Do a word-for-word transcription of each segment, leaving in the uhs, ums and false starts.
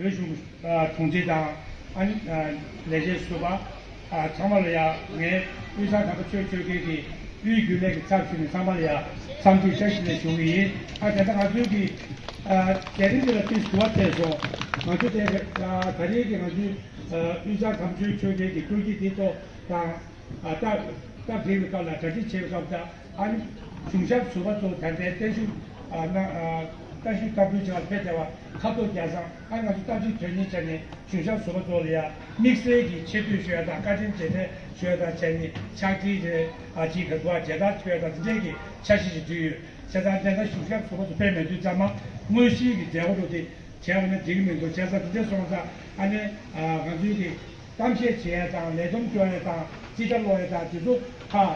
བོད་གཞུང་དྲུང་ཆེ་དང་ཨ་ནི་ལས་བྱེད་ཟུར་པ་ཚང་མ་ལ་ཡང་ངས་དབུས་གཙང་དམ་པ་ཆོས་ཆོས་རྒྱལ་གྱི་དབུས་རྒྱུན་ལས་ཀྱི་ཚབ་ཞུས་ནས་ཚང་མ་ལ་ཡང་འཚམས་འདྲི་བཀྲ་ཤིས་བདེ་ལེགས་ཞུ་གི་ཡིན། ཨ་དེ་ལྟ་ང་ཚོའི་གི་ལས་རིམ་འདི་ལ་ཏིས་དུ་བ་ཐེབས་སོང་། ང་ཚོ་དེ་ད་རེས་ཀྱི་ང་ཚོའི་དབུས་གཙང་དམ་པ་ཆོས་ཆོས་རྒྱལ་གྱི་སྐུ་སྐྱེས་འདི་ཐོག་དང་། ཨ་སྟབས་སྟབས་བདེ་བའི་སྐབས་ལ་གྲ་སྒྲིག་བྱེད་པའི་སྐབས་དང་ཨ་ནི་གཞུང་ཞབས་ཟུར་པ་ཚོ་ད་ལྟའི་བརྟན་བཞུགས་ཨ་གནང་ཨ་བརྟན་བཞུགས་བསྟར་སྐུལ་བྱ་བར་ཕེབས་བསྡད་པ་ཁ་ཐུག་རྒྱལ་སང་ཨ་ང་ཚོ་སྟབས་གཅིག་དོན་གཉིས་བྱས་ནས་གཞུང་ཞབས་ཟུར་པ་ཚོ་ལ་ཡང་དམིགས་བསལ་གྱི་ཆེ་བསྟོད་ཞུ་ཡ་དང་བཀའ་དྲིན་རྗེས་དྲན་ཞུ་ཡ་དང་བྱས་ནས་ཕྱག་བྲིས་རེད། ཨ་ཅིག་ག་དུ་ཨ་མཇལ་དར་ཕུལ་ཡ་དང་འདི་འདྲས་ཀྱི་འཆར་གཞི་ཞིག་བསྡུས་ཡོད། བྱས་ཙང་དེ་ལྟར་གཞུང་ཞབས་ཟུར་པ་ཚོ་ཕེབས་མེད་དུས་ཙམ་མ་དངོས་གཞིའི་གི་མཛད་སྒོ་རུ་དེ་བྱས་པ་ན་འགྲིག་གི་མི་འདུག་བྱས་ཙང་དེ་འདྲས་སོང་ཙང་ཨ་ནི་ང་ཚོའི་གི་གཏམ་བཤད་བྱེད་ཡ་དང་ལས་བསྡོམས་སྐྱོར་ཡ་དང་རྩིས་ཁྲ་ཀློག་ཡ་དང་དེ་ཚོ་ཁག་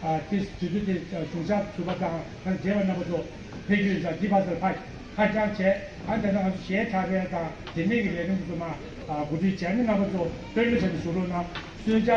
ཨ་དེ་དུས་ཚོད་དེ་གཞུང་ཞབས་ཟུར་པ་དང་ཁ་མཇལ་བ་རྣམ་པ་ཚོ་ཕེབས་རྒྱུ་ཡིན་ཙང་འདི་བར་དུ་ཕར་ཕར་འགྱངས་བྱས་ཨ་ནི་ད་ལྟ་ང་ཚོ་གཞས་འཁྲབ་ཡ་དང་དེ་ནས་ཀྱི་ལས་རིམ་དེ་ཚོ་མ་ཨ་གོ་སྒྲིག་བྱས་ནས་རྣམ་པ་ཚོ་སྤྲོ་མོ་བྱས་ནས་བཞུགས་རོགས་གནང་། གསོལ་ཇ་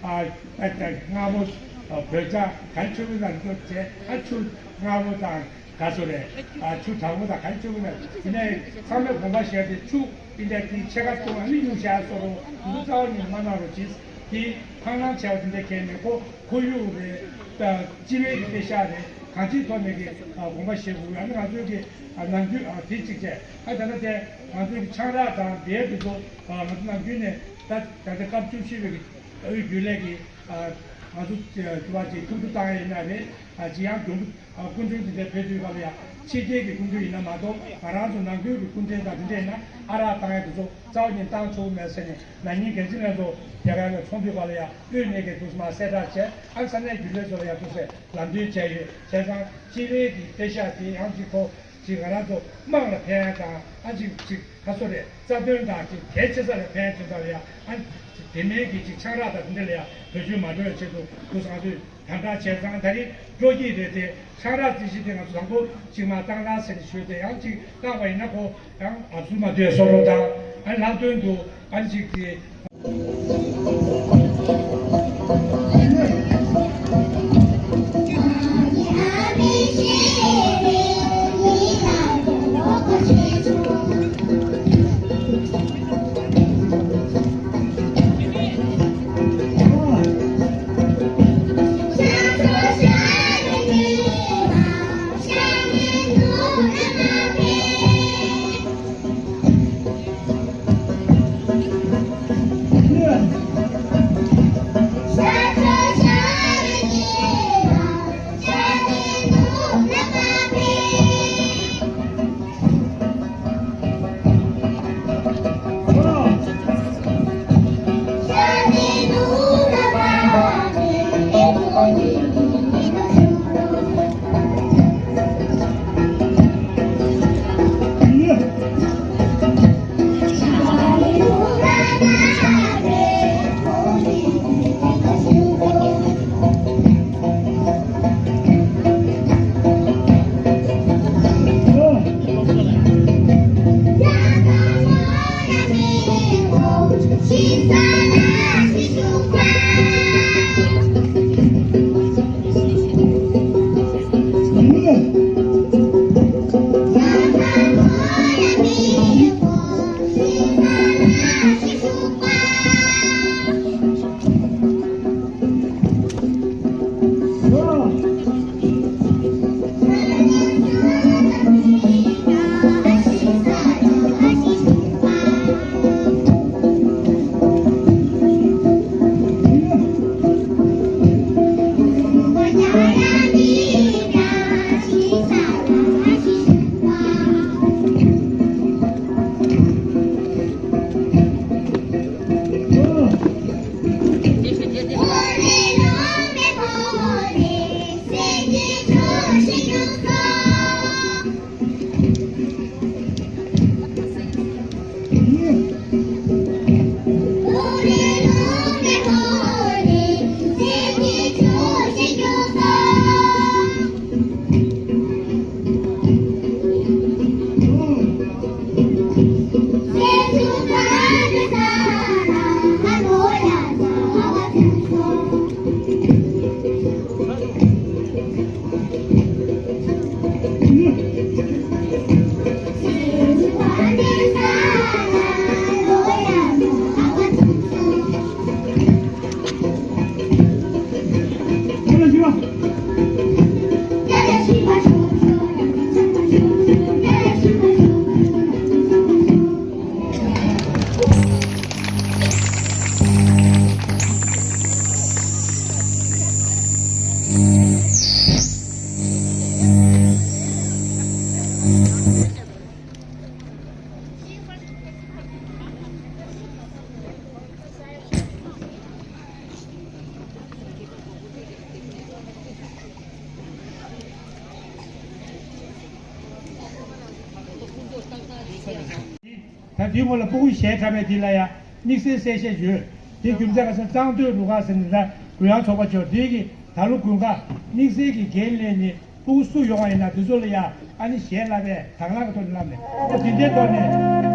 ཨ་ཨ་ད་སྔ་མོ་ཨ་བོད་ཇ་ག་རེ་མཆོད་ཀྱི་ན་འདི་ཚོ་བྱས་ཨ་ཆུ་སྔ་མོ་དང་། ག་སོ་རེད། ཨ་ཆུ་གྲང་མོ་དང་ག་རེ་ཆུ་གི་ན་དེ་ནས་ཚང་མས་དགོངས་པ་བཞེས་ཏེ་ཆུ་དེ་འདྲ་དེ་ཕྱེད་ཀ་བཏུང་ཨ་ནི་སྙུང་བཞག་སོ་རུ་འདི་རྩ་བ་ཉིད་ནས་མ་གནང་རོགས་གྱིས། དེ་འཕང་ལང་བྱས་པ་དེ་འདྲ་གལ་མེད་ཁོ་ཁོར་ཡུག་རེད། ད་སྤྱི་པའི་གི་པེ་ཤག་རེད། གང་ཅིའི་ཐོག་ནས་གི་ཨ་དགོངས་པ་བཞེས་དགོས་ཨ་ནི་ང་ཚོའི་གི་ཨ་ནམ་རྒྱུན་ཨ་དེ་གཅིག་བྱས་ཨ་ད་ལྟ་དེ་ང་ཚོའི་གི་ཆང་རག་དང་བེར་དེ་ཚོ་ཨ་ང་ཚོ་ནམ་རྒྱུན་ནས་ད་ད་ལྟ་སྐབས་བཅུ་བཞི་པའི་གི་དབུས་རྒྱུན་ལས་ཀྱི་ཨ་ང་ཚོ་ཅི་བ་ཅིག་ཐུགས་སྤྲོ་བཏང་ཡ་ཡིན་ན་རེད། ཨ་ཅི་ཡང་མགྱོགས་པོ། ཨ་སྐུ་མགྲོན་དེ་འདྲའི་ཕེབས་དུས་སྐབས་ལ་ཡང་ཕྱི་རྒྱལ་གྱི་སྐུ་མགྲོན་ཡིན་ན་མ་གཏོགས་ང་རང་ཚོ་ནང་ཁུལ་གྱི་སྐུ་མགྲོན་དང་དེ་འདྲ་ཡིན་ན་ཨ་རག་བཏང་ཡ་དེ་ཚོ་རྩ་བ་ཉིད་བཏང་ཆོག་གི་མེད་ཟེར་ནས་ན་ནིང་འགན་འཛིན་ལྷན་ཚོགས་རྒྱ་གར་ནས་ཚོགས་འདུའི་སྐབས་ལ་ཡང་དབུས་ནས་ཀྱི་འདུག་སེ་མར་གསལ་བསྒྲགས་བྱས་ཨ་ས་གནས་རྒྱུན་ལས་ཚོ་ལ་ཡང་འདུག་སེ་ལམ་སྟོན་བྱས་ཡོད། བྱས་ཙང་སྤྱི་པའི་གི་པེ་ཤག་དེ་ཡང་གཅིག་ཁོ་ཅིག་ང་རང་ཚོ་དམངས་ལ་ཕན་ཡ་དང་ཨ་ཅིག་ཅིག་ཁ་སོ་རེད་རྩ་དོན་དང་ཅིག་གལ་ཆེ་ས་ལ་ཕན་ཡ་དོན་དག་ལ་ཡང་ཨ་དེ་མིན་གྱི་ཅིག་ཆང་རག་དང་དེ་འདྲ་ལ་ཡང་བེད་སྤྱོད་མ་འགྲོ་བའི་ཆེད་དུ་འདུག་སེ་ང་ཚོས། དམ་དྲག་བྱས་ཙང་ད་རེས་སྤྲོ་སྐྱིད་རེད་དེ་ཆང་རག་རྩི་གཞི་དེ་ང་ཚོ་དང་པོ་གཅིག་མ་བཏང་ན་ཟེར་ནས་ཞུས་ཏེ་ཡང་གཅིག་བཏང་བ་ཡིན་ན་ཁོ་ཡང་ཨབ་སུ་མ་དུས་སོ་རོ་དང་ཨ་ལག་དོན་དུ་ཨ་གཅིག་དེ། དེའི་སྔོན་ལ་སྤུ་གུ་གཞས་འཁྲབ་པའི་དེ་ལ་ཡང་དམིགས་བསལ་གསལ་བཤད་ཡོད། དེའི་རྒྱུ་མཚན་ག་ས་གཙང་སྟོད་རུ་ཁག་ཟེར་ནས་ད་གུ་ཡངས་ཚོགས་པ་ཆེ་བ་དེའི་གི་ད་ལོ་དགུན་ཁ་དམིགས་བསལ་གྱི་འགན་ལེན་ནས་སྤུ་གུ་སུ་ཡོང་བ་ཡིན་ན་དེ་ཚོ་ལ་ཡང་ཨ་ནི་གཞས་བསླབ་པའི་དང་བླངས་ཀྱི་ཐོག་ནས་བསླབ་ནས་ཨོ་དེ་འདྲའི་ཐོག་ནས་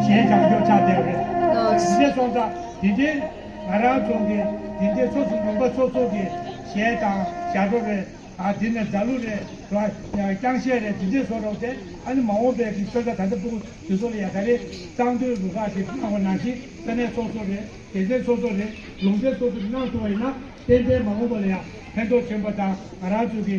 གཞས་སྦྱང་རྒྱུ་ཆགས་བསྡད་པ་རེད། དེ་འདྲའི་སོང་ཙང་དེ་འདྲའི་ང་རང་ཚོ་གི་དེ་འདྲའི་སོ་སོ་ལུང་པ་སོ་སོ་གི་གཞས་དང་ཞབས་བྲོ་རེད། ཨ་དེ་ནས་རྫ་གླུ་རེད་ར། རྐྱང་གཞས་རེད། དེ་འདྲའི་བཟོ་རོགས་ཏེ་ཨ་ནི་མ་འོངས་པའི་གི་ཤོད་ད་ད་ལྟ་སྤུ་གུ་དེ་ཚོ་ལ་ཡ་ད་རེས་གཙང་སྟོད་རུ་ཁག་གིས་གནང་བ་ནང་བཞིན་ས་གནས་སོ་སོ་རེད། སྡེ་ཚན་སོ་སོ་རེད། ལུང་ཚན་སོ་སོ་རེད་གནང་ཐུབ་པ་ཡིན་ན་ཏན་ཏན་མ་འོངས་པ་ལ་ཡ་ཕན་ཐོགས་ཆེན་པོ་དང་ང་རང་ཚོ་གི་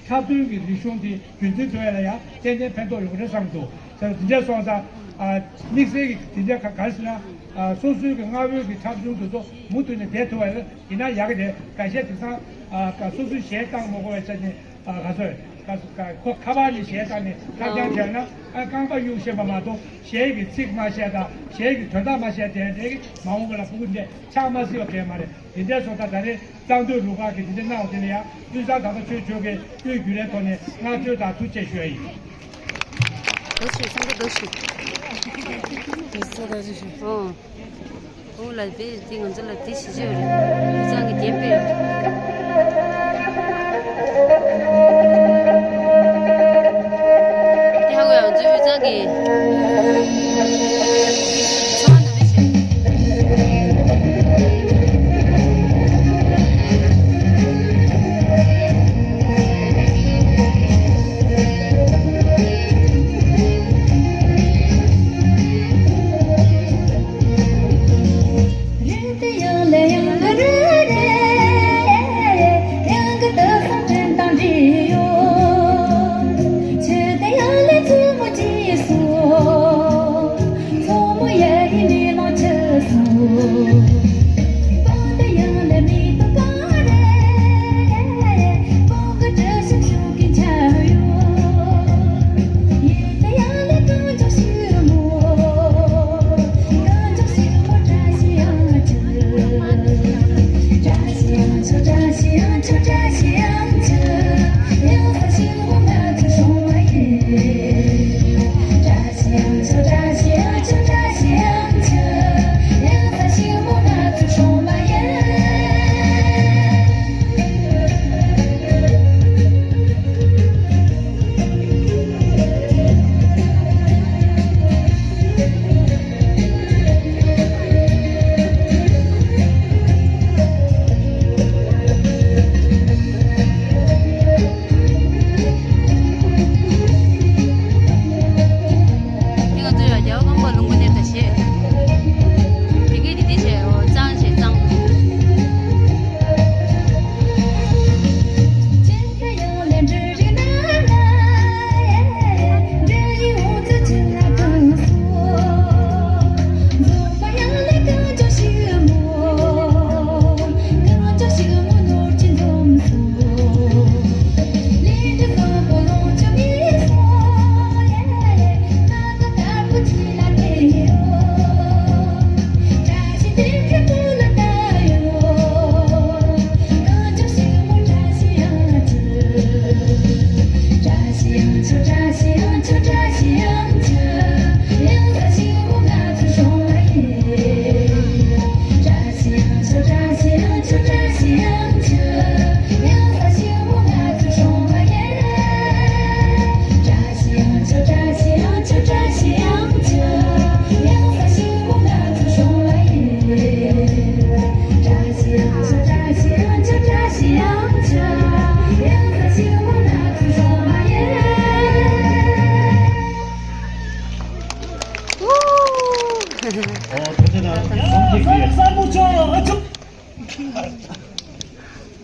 འཁྲབ་སྟོན་གྱི་རིག་གཞུང་དེ་རྒྱུན་འཛིན་ཐུབ་ཡ་ལ་ཡ་ཏན་ཏན་ཕན་ཐོགས་ཡོང་གི་རེད་བསམ་འདུག་ཟེར་དེ་འདྲ་སོང་ཙང་ཨ་དམིགས་བསལ་གྱི་དེ་འདྲ་ག་ག་རེ་ཟེར་ན་ཨ་སོ་སོའི་གི་སྔ་བོའི་གི་འཁྲབ་གཞུང་དེ་ཚོ་མུ་མཐུད་ནས་བསྡད་ཐུབ་པ་ཡིན་ན་ཡག་གི་རེད། འགའ་ཤས་དེང་སང་ཨ་ག་སོ་སོའི་གཞས་བཏང་མ་དགོས་པའི་ཆ་ནས་ཨ་ག་ཚོད་ག་ག་ཁོ་ཁ་པར་ནས་གཞས་བཏང་ནས་འཁྲབ་རྐྱང་བྱས་ན་ཨ་རྐང་པ་གཡུག་ཤེས་པ་མ་གཏོགས་གཞས་ཀྱི་ཚིག་མ་ཤེས་དང་གཞས་ཀྱི་དོན་དག་མ་ཤེས་དེ་འདྲའི་གི་མ་འོངས་པ་ལ་སྤུ་གུ་འདྲ་ཆགས་མ་སྲིད་པ་གས་མ་རེད། དེ་འདྲ་སོང་ཙང་ད་རེས་གཙང་སྟོད་རུ་ཁག་གིས་དེ་འདྲ་གནང་བ་དེ་ལ་ཡང་དབུས་གཙང་དམ་པ་ཆོས་ཕྱོགས་ཀྱི་དབུས་རྒྱུན་ལས་ཐོག་ནས་བསྔགས་བརྗོད་དང་ཐུགས་རྗེ་ཆེ་ཞུ་ཡ་ཡིན། ད་ཞུ་སེམས་པ་ད་ཞུ། ད་ཞུ་ད་ཞུ་ཞུ། ཨོ། ཨོ་ལ་བེ་དེ་ང་ཚོ་ལ་དེ་ཞུ་ཞུ་རེད། དབུས་གཙང་གི་རྒན་པས། དེ་ཧ་གོ་ཡང་ཚོ་དབུས་གཙང་གི་ཚོ་བ་ནང་བཞིན། དེ་ང་ཚོ་ཡང་རྒྱལ་བ་གོང་མ་ལུང་པ་གནས་དང་བཞེས། དེ་གའི་དེ་དེ་བྱས་ཨོ་གཙང་བྱས་གཙང་།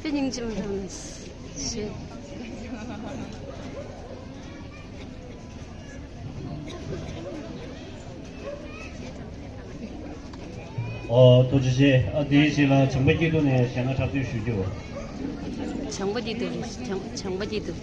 དེ་སྙིང་རྗེ་མོ་རང་ནས་ཞེས། ཨོ། ཐུགས་རྗེ་ཆེ། ཨ་དེའི་རྗེས་ལ་བྱང་པ་སྐྱིད་སྡུག་ནས་གཞས་སྣ་འཁྲབ་སྟོན་ཞུ་རྒྱུ། བྱང་པ་སྐྱིད་སྡུག་རེད། བྱང་བྱང་པ་སྐྱིད་སྡུག་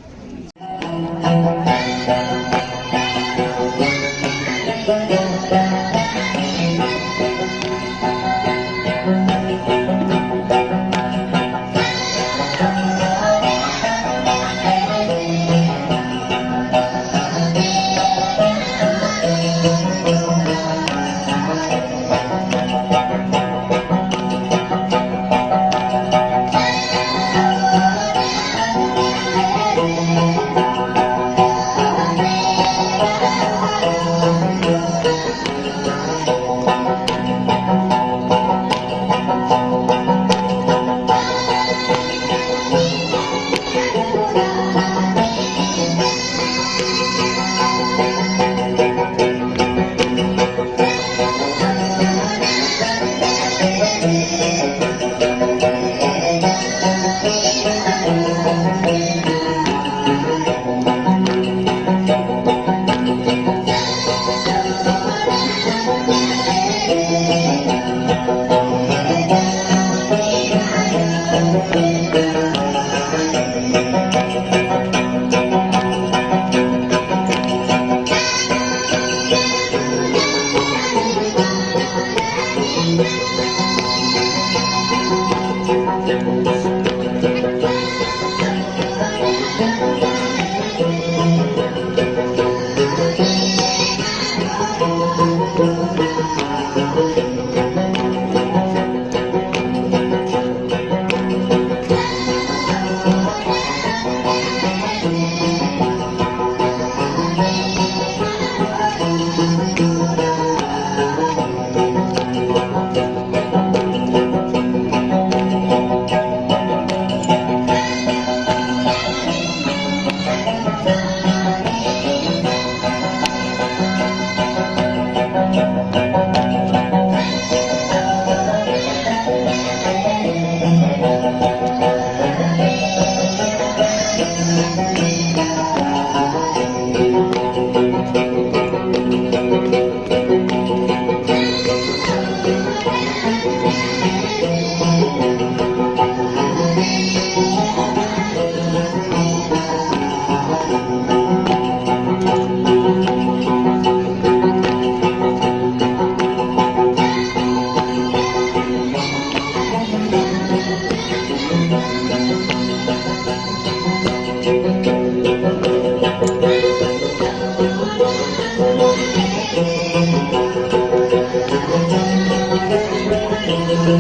ཨོ།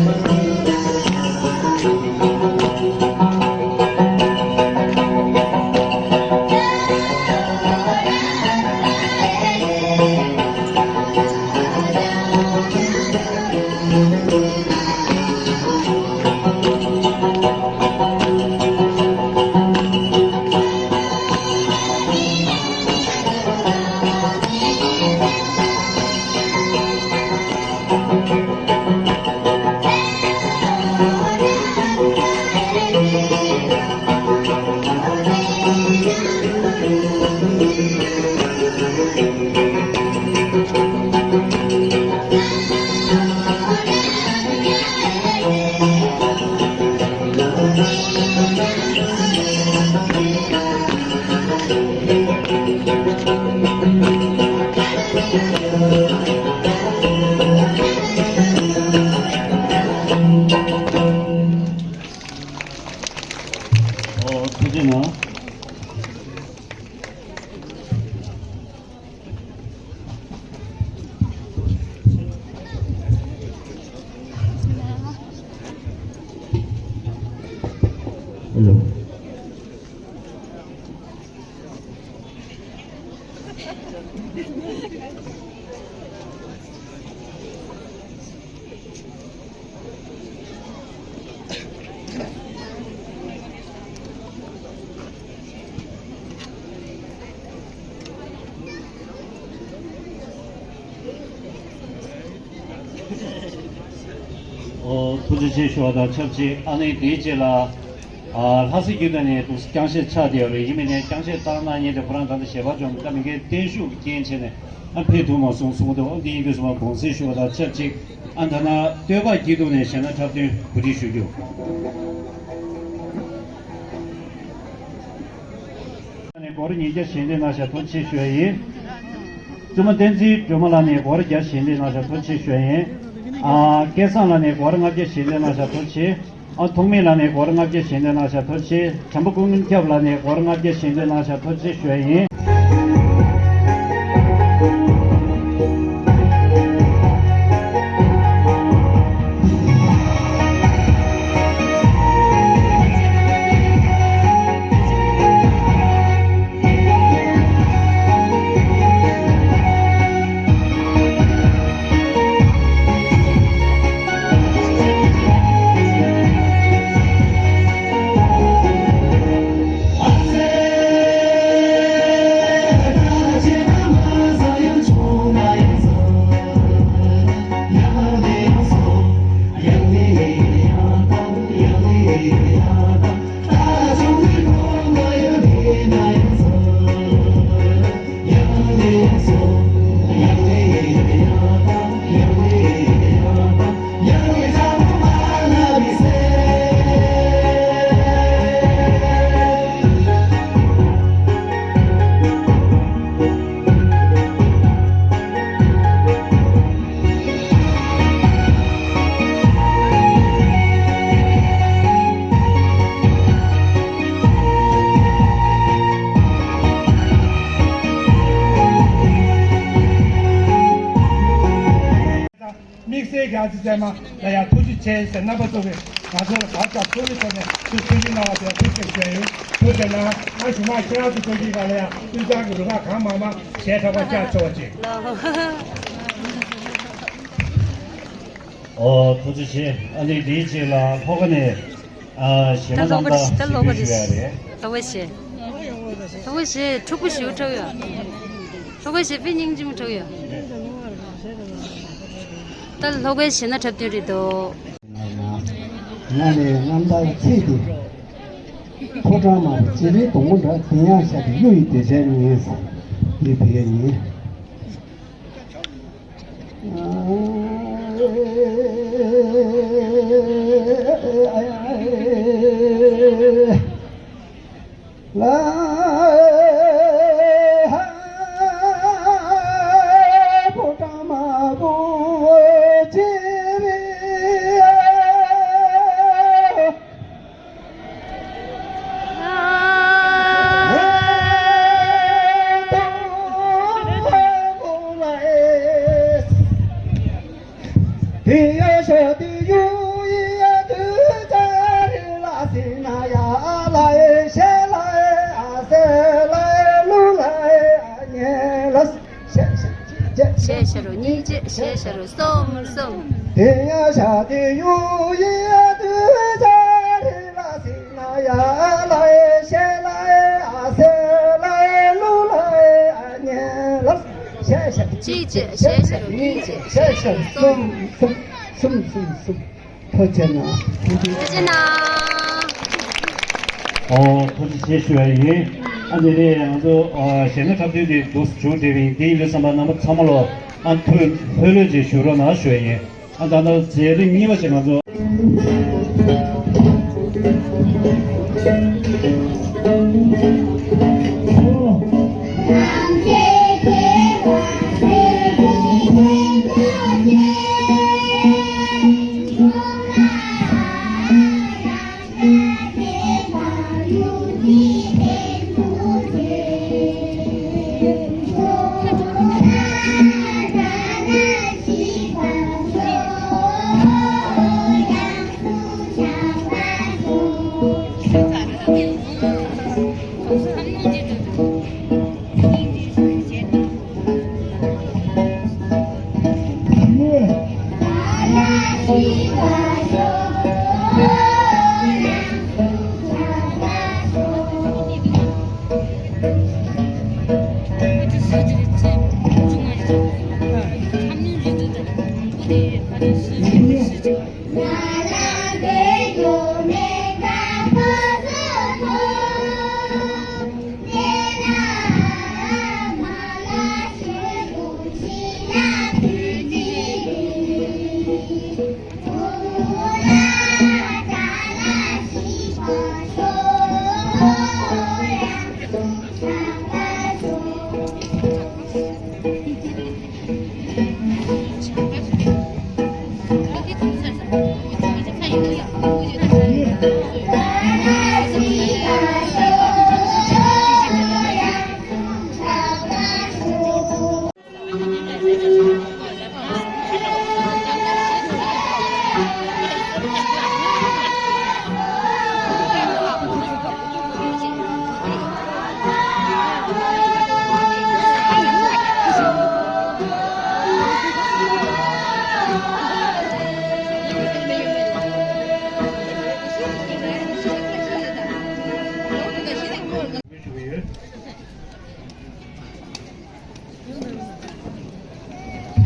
ཐུགས་རྗེ་གནང་། ཧེ་ལོ། ཨོ། ཐུགས་རྗེ་ཆེ་ཞུ་བ་དང་ཆབས་ཅིག་ཨ་ནི་དེའི་རྗེས་ལ། ཨ། ལྷ་ས་བརྒྱུད་དུ་ནས་འདུག་རྐྱང་གཞས་ཆགས་བསྡད་ཡོད་རེད། ཡིན་མིན་ནས་རྐྱང་གཞས་བཏང་གནང་མཁན་དེ་ཁོ་རང་ད་ལྟ་ཞལ་པར་བྱུང་སྐབས་མི་འགའི་བརྟན་བཞུགས་ཀྱི་རྐྱེན་བྱས་ནས་ཨ་ཕེབས་ཐུབ་མ་སོང་གསུངས་འདུག་འདི་ཡིན་དུས་ཙམ་པ་དགོངས་སེལ་ཞུ་བ་དང་ཆབས་ཅིག་ཨ་ད་ན་སྟོད་པ་བརྒྱུད་དུ་ནས་གཞས་སྣ་འཁྲབ་སྟོན་གོ་སྒྲིག་ཞུ་རྒྱུ། ནས་སྒོར་ཉིས་བརྒྱ་ཞལ་འདེབས་གནང་བཞག་ཐུགས་རྗེ་ཆེ་ཞུ་ཡ་ཡིན། བཙུན་མ་བསྟན་འཛིན་སྒྲོལ་མ་ལགས་ནས་སྒོར་བརྒྱ་ཞལ་འདེབས་གནང་བཞག་ཐུགས་རྗེ་ཆེ་ཞུ་ཡ་ཡིན། ཨ། སྐལ་བཟང་ལགས་ནས་སྒོར་ལྔ་བརྒྱ་ཞལ་འདེབས་གནང་བཞག་ཐུགས་རྗེ་ཆེ། ཨ། ཐོགས་མེད་ལགས་ནས་སྒོར་ལྔ་བརྒྱ་ཞལ་འདེབས་གནང་བཞག་ཐུགས་རྗེ་ཆེ། བྱམས་པ་ཀུན་ཁྱབ་ལགས་ནས་སྒོར་ལྔ་བརྒྱ་ཞལ་འདེབས་གནང་བཞག་ཐུགས་རྗེ་ཆེ་ཞུ་ཡ་ཡིན། དམིགས་བསལ་གྱི་ཨ་ཙི་ཚད་མ་ལ་ཡང་ཐུགས་རྗེ་ཆེ་ཟེར་རྣམ་པ་ཚོ་གིས་ང་ཚོ་ལ་བར་ཆ་ཚོགས་མི་ཐོག་ནས་ཚུར་ཐུགས་རྗེ་གནང་བ་དེ་ཐུགས་རྗེ་ཆེ་ཞུ་ཡ་ཡིན། ཐུགས་རྗེ་གནང་། ཨ་གཞུག་མ་ཁྱེད་རང་ཚོ་ཚོགས་ཀྱི་སྒང་ལ་ཡང་དབུས་གཙང་གི་རུ་ཁག་གང་མང་མང་གཞས་འཁྲབ་པར་བཅར་ཆོག་པ་ཅིག་ཨོ། ཐུགས་རྗེ་ཆེ། ཨ་ནི་དེའི་རྗེས་ལ་ལྷོ་ཁ་ནས། ཨ། གཞས་མ་རྣམ་དག་ད་ལྷོ་ཁ་ཞིག་ཞུས་པ་རེད། ལྷོ་ཁ་གཞས། ལྷོ་ཁ་གཞས་འཁྲུག་པོ་ཞེ་པོ་འཁྲབ་ཡོད། ལྷོ་ཁ་གཞས་དཔེ་སྙིང་རྗེ་མོ་འཁྲབ་ཡོད། ད་ལྷོ་ཁ་གཞས་སྣ་འཁྲབ་སྟོན་རེད་དོ། ང་ནས་རྣམ་ཐར་ཚིག་འདི། ཕོ་བྲང་དམར་པོ་རྗེ་རིན་སྡོང་པོ་འདྲ། དེ་ཡང་ཤར་གྱི་གཡུ་ཡི་སྡེར་བྱས་ཉིན། འདི་དེ་ཡང་ཉིན། དེ་ཡང་ཤ་དེ་ཡོད། ཅེས་ཞེས་ཤར་གསུམ་གསུམ། དེ་ཡང་ཤ་དེ་ཡུ་ཡི་དུ་ཅ་རི་ལ་སི་ན་ཡ་ལ་ཡེ་ཤེ་ལ་ཡེ་ཨ་སེ་ལ་ཡེ་ལུ་ལ་ཡེ་ཨ་ཉེ་ལ་ཞེས་ཤར་གཅིག་ཅེས་ཞེས་ཤར་གཉིས་ཅེས་ཞེས་ཤར་གསུམ་གསུམ་གསུམ་གསུམ། ཐུགས་རྗེ་གནང་། ཐུགས་རྗེ་གནང་། ཨོ་ཐུགས་རྗེ་ཆེ་ཞུ་བ་ཡིན། ཨ་ནི་རེད་ང་ཚོ་ཨ་གཞས་སྣ་འཁྲབ་སྟོན་དེ་འདུག་མཇུག་སྒྲིལ་བ་ཡིན། དེ་ཡིན་དུས་ཙམ་པ་རྣམ་པ་ཚང་མ་ལོ་ཨ་ཐུགས་ལྷོད་ལྷོད་ཅིག་བཞུགས་རོགས་གནང་ཞུ་བ་ཡིན། ཨ་ད་ལྟ་མཇལ་རིམ་གཉིས་པ་ཞིག་ང་ཚོ།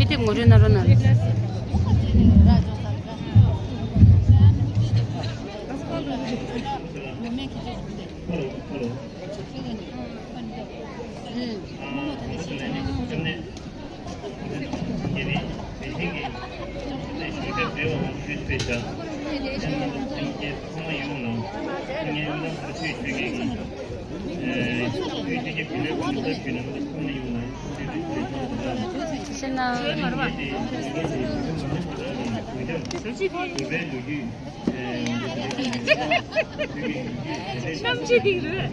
དཔེ་དེབ་ངོ་སྤྲོད་གནང་རོགས་གནང་། གནམ་གཤིས་སྟེང་རུ།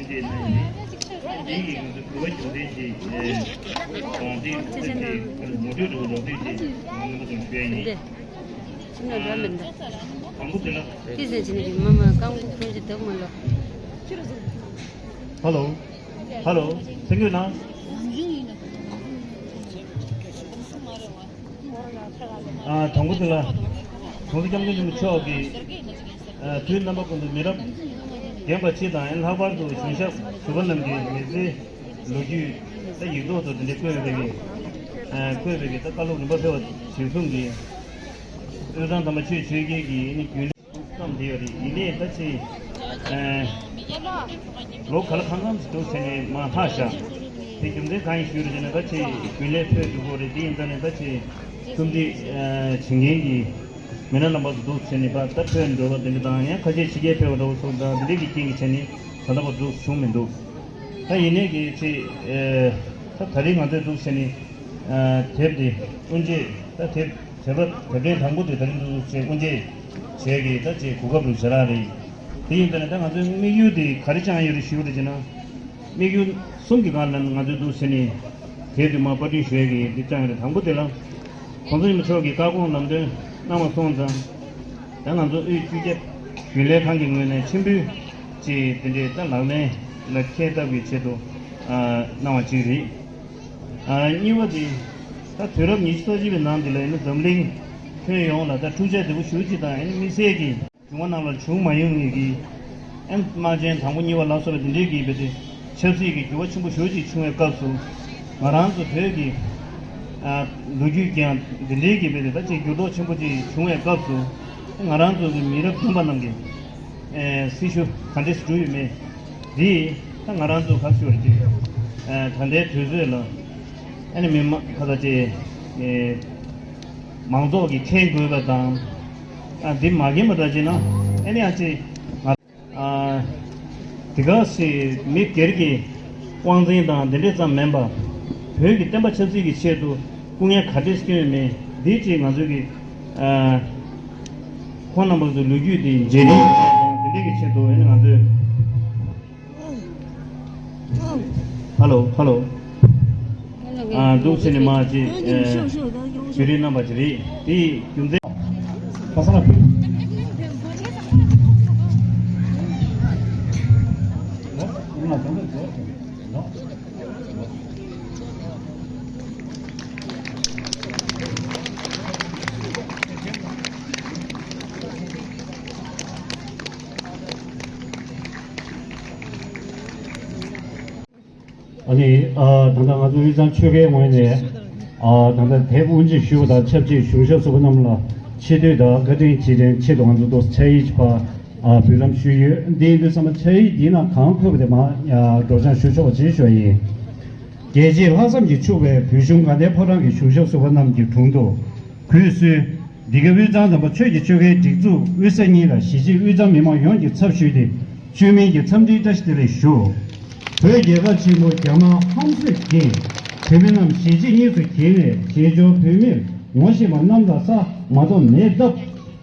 ཧ་ལོ། ཧ་ལོ། གསན་གྱི་ཡོད་ན། ཨ། དང་པོ་དེ་ལ། གོང་ས་སྐྱབས་མགོན་ཆེན་པོ་མཆོག་གིས། ཨ། དུས་རྣམ་པ་ཀུན་ཏུ་མི་རབས་རྒན་པ་སྤྱི་དང་། ལྷག་པར་དུ་གཞུང་ཞབས་ཟུར་པ་རྣམས་ཀྱིས་མི་ཚེའི་ལོ་རྒྱུས་ད་ཡིག་ཐོག་ཏུ་དེ་འདྲ་བཀོད་པའི་གི། ཨ། བཀོད་པའི་གི་ད་བཀའ་སློབ་རིམ་པ་སྤེལ་བ་དེ་མཚུངས་ཀྱི། དབུས་གཙང་དམ་པ་ཆོས་ཆོས་རྒྱལ་གྱི་ནི་རྒྱུན་ལས་བརྩམས་བསྡད་ཡོད་རེད། ཡིན་ནའི་ད་ཅི། ཨ། ལོ་ག་ལ་གང་འཚམ་ཞིག་འདུག་ཟེར་ནས་མར་ལྷག་བཞག་དེ་རྒྱུ་མཚན་གང་ཡིན་ཞུས་རེད་ཟེར་ན། ད་ཅི་རྒྱུན་ལས་འཕོས་འགྲོ་གི་རེད། དེ་ཡིན་ཙང་ནས་ད་ཅི་རྩོམ་སྒྲིག་ཨ། བྱེད་མཁན་གྱི་མི་སྣ་རྣམ་པ་ཚོ་འདུག་ཟེར་ནས་ཕར་ད་འཕོས་འགྲོ་བ་དེ་འདྲ་དང་། ཡང་ཁ་ཤས་ཕྱི་རྒྱལ་ཕེབས་པ་འདྲ་བོ་སོགས་དང་། དེ་འདྲའི་གི་རྐྱེན་གྱིས་བྱས་ནས་ད་ལྟ་བར་འདུག་བྱུང་མི་འདུག་ད་ཡིན་ནའི་གི་ཅི། ཨ། ད་ད་རེས་ང་ཚོས་འདུག་ཟེར་ནས། ཨ། དེབ་དེ་དབུ་འབྱེད། ད་དེབ་དེབ་དེབ་ཕྲེང་དང་པོ་དེ་ད་རིང་དུ་ཅེས་དབུ་འབྱེད་བྱས་ཀྱི་ད་ཅེས་གོ་སྐབས་རུ་བྱ་རག་རེད། དེ་ཡིན་ཙང་ནས་ད་ང་ཚོའི་དམིགས་ཡུལ་དེ་ག་རེ་བཅངས་ཡོད་རེད་ཞུ་རེད་ཅེ་ན། དམིགས་ཡུལ་གསུམ་གྱི་སྒང་ལ་ང་ཚོས་འདུག་ཟེར་ནས་དེབ་དེ་མར་པར་སྐྲུན་ཞུ་ཡས་ཀྱི་འདི་བཅངས་ཡོད་རེད། དང་པོ་དེ་ལ་༸གོང་ས་སྐྱབས་མགོན་མཆོག་གིས་བཀའ་དགོངས་ལམ་སྟོན་གནང་བ་སོང་ཙང་། ད་ང་ཚོ་དབུས་སྤྱི་ཁྱབ་རྒྱུན་ལས་ཁང་གི་ངོས་ནས་མཆན་འབུལ་ཅེས་དེ་འདྲའི་ད་ལག་ལེན་ལ་འཁེལ་ཐབས་ཀྱི་ཆེད་དུ་ཨ་གནང་བ་ཅིག་རེད། ཨ། གཉིས་པ་དེ་ ད་དུས་རབས་ཉི་ཤུ་རྩ་གཅིག་པའི་ནང་འདི་ལ་ཡིན་ན་འཛམ་གླིང་ཁྱོན་ཡོངས་ལ་ད་འཁྲུག་ཆ་དོད་པོ་ཞེ་པོ་ཅིག་དང་ཨ་ནི་དམིགས་བསལ་གྱི་བྱུང་བ་རྣམས་ལ་བྱུང་མ་མྱོང་མཁན་གྱི་ཨ་ནི་དམག་ཆེན་དང་པོ་གཉིས་པ་ལ་སོགས་པ་འདི་འདྲའི་གི་རྦད་དེ་ཆབ་སྲིད་ཀྱི་འགྱུར་བ་ཆེན་པོ་ཞེ་པོ་ཅིག་བྱུང་བའི་སྐབས་སུ། ང་རང་ཚོ་བོད་ཀྱི་ཨ་ལོ་རྒྱུས་ཀྱང་འདི་འདྲའི་གི་རྦད་དེ་ད་ཅིག་འགྱུར་ལྡོག་ཆེན་པོ་ཅིག་བྱུང་བའི་སྐབས་སུ། ང་རང་ཚོ་གི་མི་རབས་བདུན་པ་རྣམས་ཀྱིས་ཨེ་སྲི་ཞུ་ག་འདྲས་སེ་བསྒྲུབས་ཡོད་མེད་འདི་ད་ང་རང་ཚོ་ག་ཞུ་བར་གྱི་ཨེ་ད་ལྟའི་དུས་ཚོད་ལ་ཨ་ནི་མི་མང་ཁ་ད་ཅིག་ཨེ་མང་ཚོགས་ཀྱིས་མཁྱེན་དགོས་པ་དང་། ཨ་འདི་མ་མཁྱེན་པ་འདྲ་བྱས་ན་ཨ་ནི་ཨ་ཅེ་ང་ཨ་དེ་ག་སེ་མི་སྒེར་གྱི་དབང་འཛིན་དང་འདི་འདྲས་ཙམ་མིན་པ། བོད་ཀྱི་བསྟན་པ་ཆབ་སྲིད་ཀྱི་ཆེད་དུ་སྐུ་ངལ་ག་འདྲས་བསྐྱོན་ཡོད་མེད་འདི་ཅིག་ང་ཚོས་ཀྱི་ཨ་ཁོང་རྣམ་པ་ཚོའི་ལོ་རྒྱུས་དེ་མཇལ་རིན་དང་འདི་འདྲས་ཀྱི་ཆེད་དུ་ཨ་ནི་ང་ཚོས། ཧ་ལོ། ཧ་ལོ། ཨ་འདུག་སེ་ནས་མ་ཅིག་ཨ་ཞུ་རིན་གནང་བ་ཅིག་རེད། དེ་རྒྱུ་མཚན། པ་སངས་ལ་ཕུལ། ཨ་ནི་ཨ་ད་ལྟ་ང་ཚོ་དབུས་གཙང་ཆོལ་ཁའི་ངོས་ནས་ཨ་ད་ལྟ་དེབ་དབུ་འབྱེད་ཞུས་པ་དང་ཆབས་ཅིག་གཞུང་ཞབས་ཟུར་པ་རྣམས་ལ་ཆེ་བསྟོད་དང་བཀའ་དྲིན་རྗེས་དྲན་ཆེད་དུ་ང་ཚོ་ཏོག་ཙམ་ཕྱག་ཡིག་ཅིག་ཕར་ཨ་འབུལ་ལམ་ཞུས་ཡོད། འདི་ཡིན་དུས་ཙམ་པ་ཕྱག་ཡིག་འདིའི་ནང་གང་འཁོད་པ་དེ་མར་ཨ་སྒྲོག་སྦྱང་ཞུ་ཆོག་པ་ཅིག་ཞུ་ཡ་ཡིན། རྒྱལ་གཅེས་ལྷག་བསམ་གྱིས་ཕྱུག་པའི་བོད་གཞུང་དགའ་ལྡན་ཕོ་བྲང་གི་གཞུང་ཞབས་ཟུར་པ་རྣམས་ཀྱི་དྲུང་དུ། གུས་བསུའི། འདི་ག་དབུས་གཙང་རྣམ་པ་ཆོས་ཀྱི་ཆོལ་ཁའི་སྒྲིག་འཛུགས་དབུས་ས་གཉིས་ལ་གཞིས་བྱེས་དབུས་གཙང་མི་མང་ཡོངས་ཀྱི་ཚབ་ཞུས་ཏེ། བཅོས་མིན་གྱི་འཚམས་འདྲིའི་བཀྲ་ཤིས་བདེ་ལེགས་ཞུ། བོད་རྒྱལ་ཁབ་ཆེན་པོ་རྒྱ་དམར་ཧམ་སེམས་ཀྱིས་བོད་མི་རྣམས་གཞིས་བྱེས་གཉིས་སུ་གྱེས་ནས་བྱེས་འབྱོར་བོད་མིར་ངོ་ཤེས་པ་གནམ་དང་ས་མ་གཏོགས་མེད་སྟབས།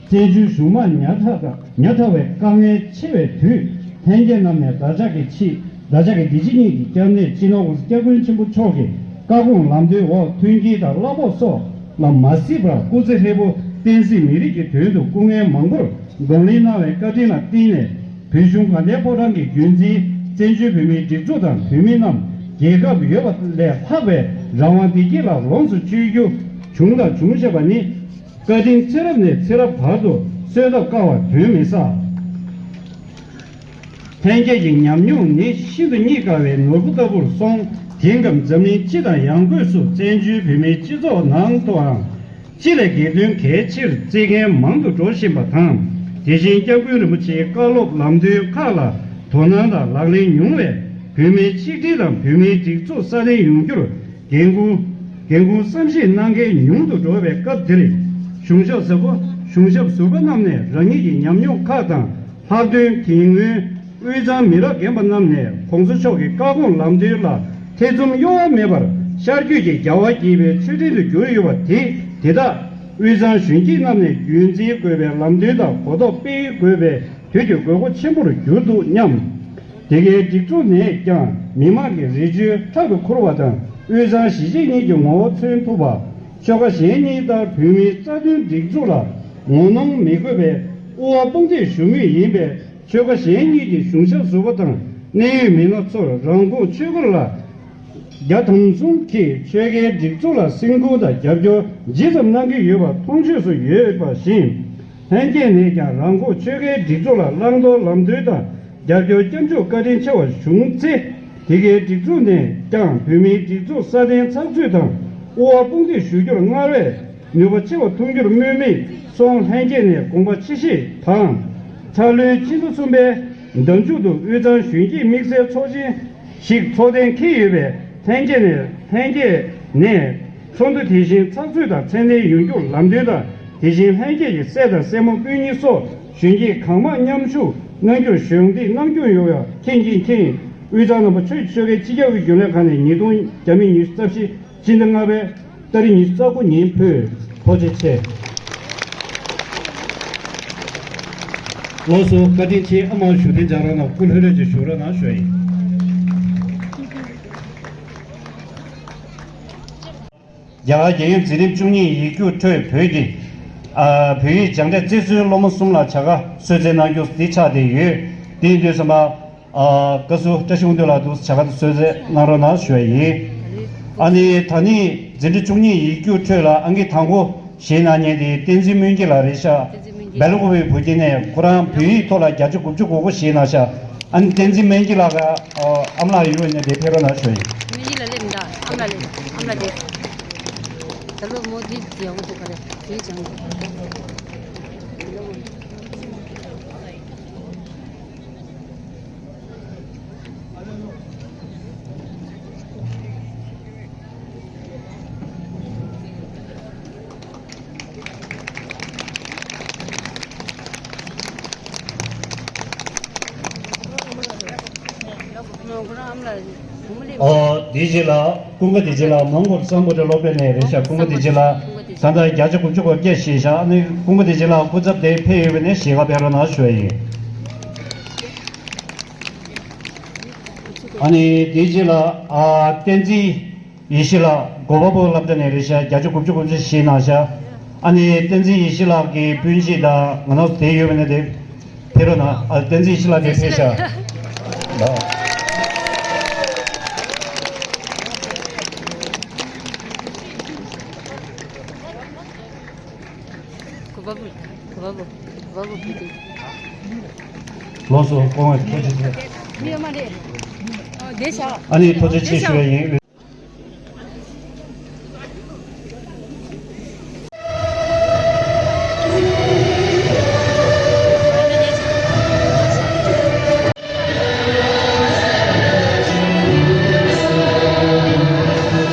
བཙན་བྱོལ་གཞུང་མང་ཉག་ཕྲ་དང་ཉག་ཕྲ་བའི་དཀའ་ངལ་ཆེ་བའི་དུས། ལྷན་རྒྱས་རྣམས་ནས་བདག་ཅག་གི་ཆེད། བདག་ཅག་གི་བདེ་སྐྱིད་གཉིས་ཀྱི་སྐྱབས་གནས་སྤྱི་ནོར་༸གོང་ས་༸སྐྱབས་མགོན་ཆེན་པོ་མཆོག་གི་བཀའ་དགོངས་ལམ་སྟོན་འོག་མཐུན་རྐྱེན་དང་གླ་ཕོགས་སོགས་ལ་མ་གཟིགས་པར་སྐུ་ཚེ་ཧྲིལ་པོ་བསྟན་སྲིད་མི་རིགས་ཀྱི་དོན་དུ་སྐུ་ངལ་མང་པོར་གདོང་ལེན་གནང་བའི་བཀའ་དྲིན་ལ་བརྟེན་ནས། བོད་གཞུང་དགའ་ལྡན་ཕོ་བྲང་གི་བརྒྱུད་འཛིན་བཙན་བྱོལ་བོད་མིའི་སྒྲིག་འཛུགས་དང་བོད་མི་རྣམས་རྒྱལ་ཁབ་ཡོད་པ་ལས་ལྷག་པའི་རང་དབང་བདེ་སྐྱིད་ལ་ལོངས་སུ་སྤྱོད་རྒྱུ་བྱུང་དང་འབྱུང་བཞིན་པ་ནི། བཀའ་དྲིན་ཚེ་རབས་ནས་ཚེ་རབས་བར་དུ་གསོས་ཐབས་དཀའ་བ་དོན་མི་ཟ། ལྷན་རྒྱས་ཀྱི་ཉམས་མྱོང་ནི་ཤིན་ཏུ་རྙེད་དཀའ་བའི་ནོར་བུ་ལྟ་བུར་སོང་། དེང་སྐབས་འཛམ་གླིང་སྤྱི་དང་ཡང་སྒོས་སུ་བཙན་བྱོལ་བོད་མིའི་སྤྱི་ཚོགས་ནང་དུའང་སྤྱི་ལས་སྒེར་དོན་གལ་ཆེར་བརྩི་མཁན་མང་དུ་འགྲོ་བཞིན་པ་དང་། དེ་བཞིན་སྐྱབས་མགོན་རིན་པོ་ཆེའི་བཀའ་སློབ་ལམ་སྟོན་ཁག་ལ་དོ་སྣང་དང་ལག་ལེན་ཉུང་བས། བོད་མིའི་ཆིག་སྒྲིལ་དང་བོད་མིའི་སྒྲིག་འཛུགས་སྲ་བརྟན་ཡོང་རྒྱུར་འགན་ཁུར་འགན་ཁུར་བསམ་ཤེས་གནང་མཁན་ཉུང་དུ་འགྲོ་བའི་སྐབས་འདིར། གཞུང་ཞབས་ཟུར་པ་གཞུང་ཞབས་ཟུར་པ་རྣམས་ནས་རང་ཉིད་ཀྱི་ཉམས་མྱོང་ཁག་དང་། ལྷག་དོན་དེ་སྔོན་དབུས་གཙང་མི་རབས་རྒན་པ་རྣམས་ནས་༸གོང་ས་མཆོག་གི་བཀའ་དགོངས་ལམ་སྟོན་ལ་ཐེ་ཚོམ་གཡོ་བ་མེད་པར་ཤར་བསྐྱོད་ཀྱིས་རྒྱལ་བ་དགྱེས་པའི་མཆོད་སྤྲིན་དུ་གྱུར་ཡོད་པ་དེ་དེ་དག་དབུས་གཙང་གཞོན་སྐྱེས་རྣམས་ནས་རྒྱུན་འཛིན་དགོས་པའི་ལམ་སྟོན་དང་གོ་རྟོགས་སྤེལ་དགོས་པའི་དུས་ཀྱི་དགོས་མཁོ་ཆེན་པོར་གྱུར་འདུག་སྙམ། དེ་གའི་སྒྲིག་འཛུགས་ནས་ཀྱང་མི་དམངས་ཀྱི་རེ་བཅོལ་ཕྲག་ཏུ་འཁུར་བ་དང་དབུས་གཙང་གཞིས་བྱེས་གཉིས་ཀྱི་ངོ་བོ་མཚོན་ཐུབ་པ། ཆོལ་ཁ་གཞན་གཉིས་ལྟར་བོད་མིའི་རྩ་དོན་སྒྲིག་འཛུགས་ལ་ངོ་གནོང་མི་དགོས་པའི་དབུ་བ་དཔུང་འདེགས་ཞུ་མུས་ཡིན་པས། ཆོལ་ཁ་གཞན་གཉིས་ཀྱི་གཞུང་ཞབས་ཟུར་པ་དང་གནད་ཡོད་མི་སྣ་ཚོར་རང་ཁོངས་ཆོས་སྒར་ལ་རྒྱ་དམ་གསུམ་གྱིས་ཆོལ་ཁའི་སྒྲིག་འཛུགས་ལ་སེམས་ཁུར་དང་རྒྱབ་སྐྱོར་ཇི་ཙམ་གནང་གི་ཡོད་པ་མཐོང་ཆོས་སུ་ཡོད་པ་བཞིན། ལྷན་རྒྱས་ནས་ཀྱང་རང་ཁོངས་ཆོལ་ཁའི་སྒྲིག་འཛུགས་ལ་བླང་དོར་ལམ་སྟོན་དང་རྒྱབ་སྐྱོར་སྐྱབས་འཇུག་བཀའ་དྲིན་ཆེ་བ་བྱུང་ཚེ། དེ་གའི་སྒྲིག་འཛུགས་ནས་ཀྱང་བོད་མིའི་སྒྲིག་འཛུགས་སྲ་བརྟན་ཚགས་ཚུད་དང་དབུ་བ་དཔུང་འདེགས་ཞུ་རྒྱུར་སྔར་བས་ནུས་པ་ཆེ་བ་ཐོན་རྒྱུར་སྨོན་མིག་སོང་། ལྷན་རྒྱས་ནས་དགོངས་པ་ཆེ་བཞེས་དང་། འཚར་ལོའི་ཕྱི་ཟླ་གསུམ་པའི་ཟླ་མཇུག་ཏུ་དབུས་གཙང་གཞོན་སྐྱེས་དམིགས་བསལ་ཚོགས་ཆེན་ཞིག་འཚོགས་གཏན་འཁེལ་ཡོད་པས། ལྷན་རྒྱས་ནས་ལྷན་རྒྱས་ནས་ཚོགས་འདུ་དེ་བཞིན་ཚགས་ཚུད་དང་ཚད་ལྡན་ཡོང་རྒྱུར་ལམ་སྟོན་དང་། དེ་བཞིན་ལྷན་རྒྱས་ཀྱི་སྲས་དང་སྲས་མོ་སྤུན་གཉིས་སོགས་གཞོན་སྐྱེས་གང་མང་མཉམ་ཞུགས་གནང་རྒྱུར་གཞོགས་འདེགས་གནང་སྐྱོང་ཡོང་བར་མཁྱེན་ཅིང་མཁྱེན། དབུས་གཙང་རྣམ་པ་ཆོས་ཀྱི་ཆོལ་ཁའི་སྤྱི་ཁྱབ་ཀྱི་རྒྱུན་ལས་ཁང་ནས་ཉིས་སྟོང་རྒྱ་མི་ཉི་ཤུ་རྩ་བཞི་སྤྱི་ཟླ་ལྔ་པའི་ཏ་རིག་ཉི་ཤུ་རྩ་དགུ་ཉིན་ཕུལ། ཐུགས་རྗེ་ཆེ། ལགས་སོ། བཀའ་དྲིན་ཆེ། ཨ་མ་བཞུགས་གདན་འཇགས་རོགས་གནང་། སྐུ་ལྷོད་ལྷོད་ཅིག་བཞུགས་རོགས་གནང་ཞུ་ཡ་ཡིན། རྒྱ་གར་རྒྱལ་ཡོངས་འཛིན་རིམ་བཅུ་གཉིས་ཡིག་རྒྱུགས་ཁྲོད་བོད་ཀྱི་ཨ་བོད་ཡིག་སྦྱངས་འབྲས་རྩེ་གསུམ་སློབ་མ་གསུམ་ལ་བྱ་དགའ་གསོལ་སྩལ་གནང་རྒྱུ་འདི་ཆགས་བསྡད་ཡོད། དེ་ཡིན་དུས་ཙམ་པ། ཨ་བཀའ་ཟུར་བཀྲ་ཤིས་དབང་འདུས་ལགས་འདུག་བྱ་དགའ་དེ་གསོལ་སྩལ་གནང་རོགས་གནང་ཞུ་ཡ་ཡིན། ཨ་ནི་ད་ནི་ འཛིན་གྲྭ་བཅུ་གཉིས་ཡིག་རྒྱུགས་ཁྲོད་ལ་ཨང་ཀི་དང་པོ་བཞེས་གནང་མཁན་དེ་བསྟན་འཛིན་སྨོན་སྐྱིད་ལགས་རེད་ཤག་བལ་ཀོ་བའི་བུ་སྐྱེས་ནས་ཁོ་རང་བོད་ཡིག་ཐོག་ལ་བརྒྱ་ཆ་དགུ་བཅུ་གོ་དགུ་བཞེས་གནང་ཤག་ཨ་ནི་བསྟན་འཛིན་སྨོན་སྐྱིད་ལགས་ཀ་ཨ་མ་ལགས་ཡོད་ནས་དེ་ཕེབས་རོགས་གནང་ཞུ་ཡིན། སྨོན་སྐྱིད་ལགས་སླེབས་མི་འདུག་ཨ་མ་ལགས་སླེབས། ཨ་མ་ལགས་དེ། ད་ལོ་མོ་འདི་ཡག་པོ་འདུག་ག་རེ་དེ་བྱང་། ཨོ། དེ་རྗེས་ལ་ཀུན་དགའ་བདེ་ཆེན་ལགས། མོན་གྷོ་སམ་བྷོ་ཊ་སློབ་གྲྭ་ནས་རེད་ཤག་ཀུན་དགའ་བདེ་ཆེན་ལགས། ད་ལྟ་བརྒྱ་ཆ་དགུ་བཅུ་གོ་བརྒྱད་བཞེས་ཤག་ཨ་ནི་ཀུན་དགའ་བདེ་ཆེན་ལགས་སྐུ་ཚབ་དེ་ཕེབས་ཡོད་པ་ནས་ཞལ་ཁ་ཕེབས་རོགས་གནང་ཞུ་ཡ་ཡིན། ཨ་ནི་དེའི་རྗེས་ལ་ཨ་བསྟན་འཛིན་ཡེ་ཤེས་ལགས། གོ་པལ་པུར་སློབ་གྲྭ་ནས་རེད་ཤག་བརྒྱ་ཆ་དགུ་བཅུ་གོ་གཅིག་བཞེས་གནང་ཤག་ཨ་ནི་བསྟན་འཛིན་ཡེ་ཤེས་ལགས་ཀྱི་སྤུན་མཆེད་དང་ང་རང་ཚོ་དེ་ཡོད་པ་ནས་དེ་ཕེབས་རོགས་གནང་། ཨ་བསྟན་འཛིན་ཡེ་ཤེས་ལགས་དེ་ཕེབས་ཤག་གོ་པལ་པུར། གོ་པལ་པུར། གོ་པལ་པུར་བུ་དེ། ལགས་སོ། སྐུ་ངོ་ཐུགས་རྗེ་ཆེ། མི་ཡོད་མ་རེད། ཨ་བསྡད་ཤག་ཨ་ནི་ཐུགས་རྗེ་ཆེ་ཞུ་ཡ་ཡིན།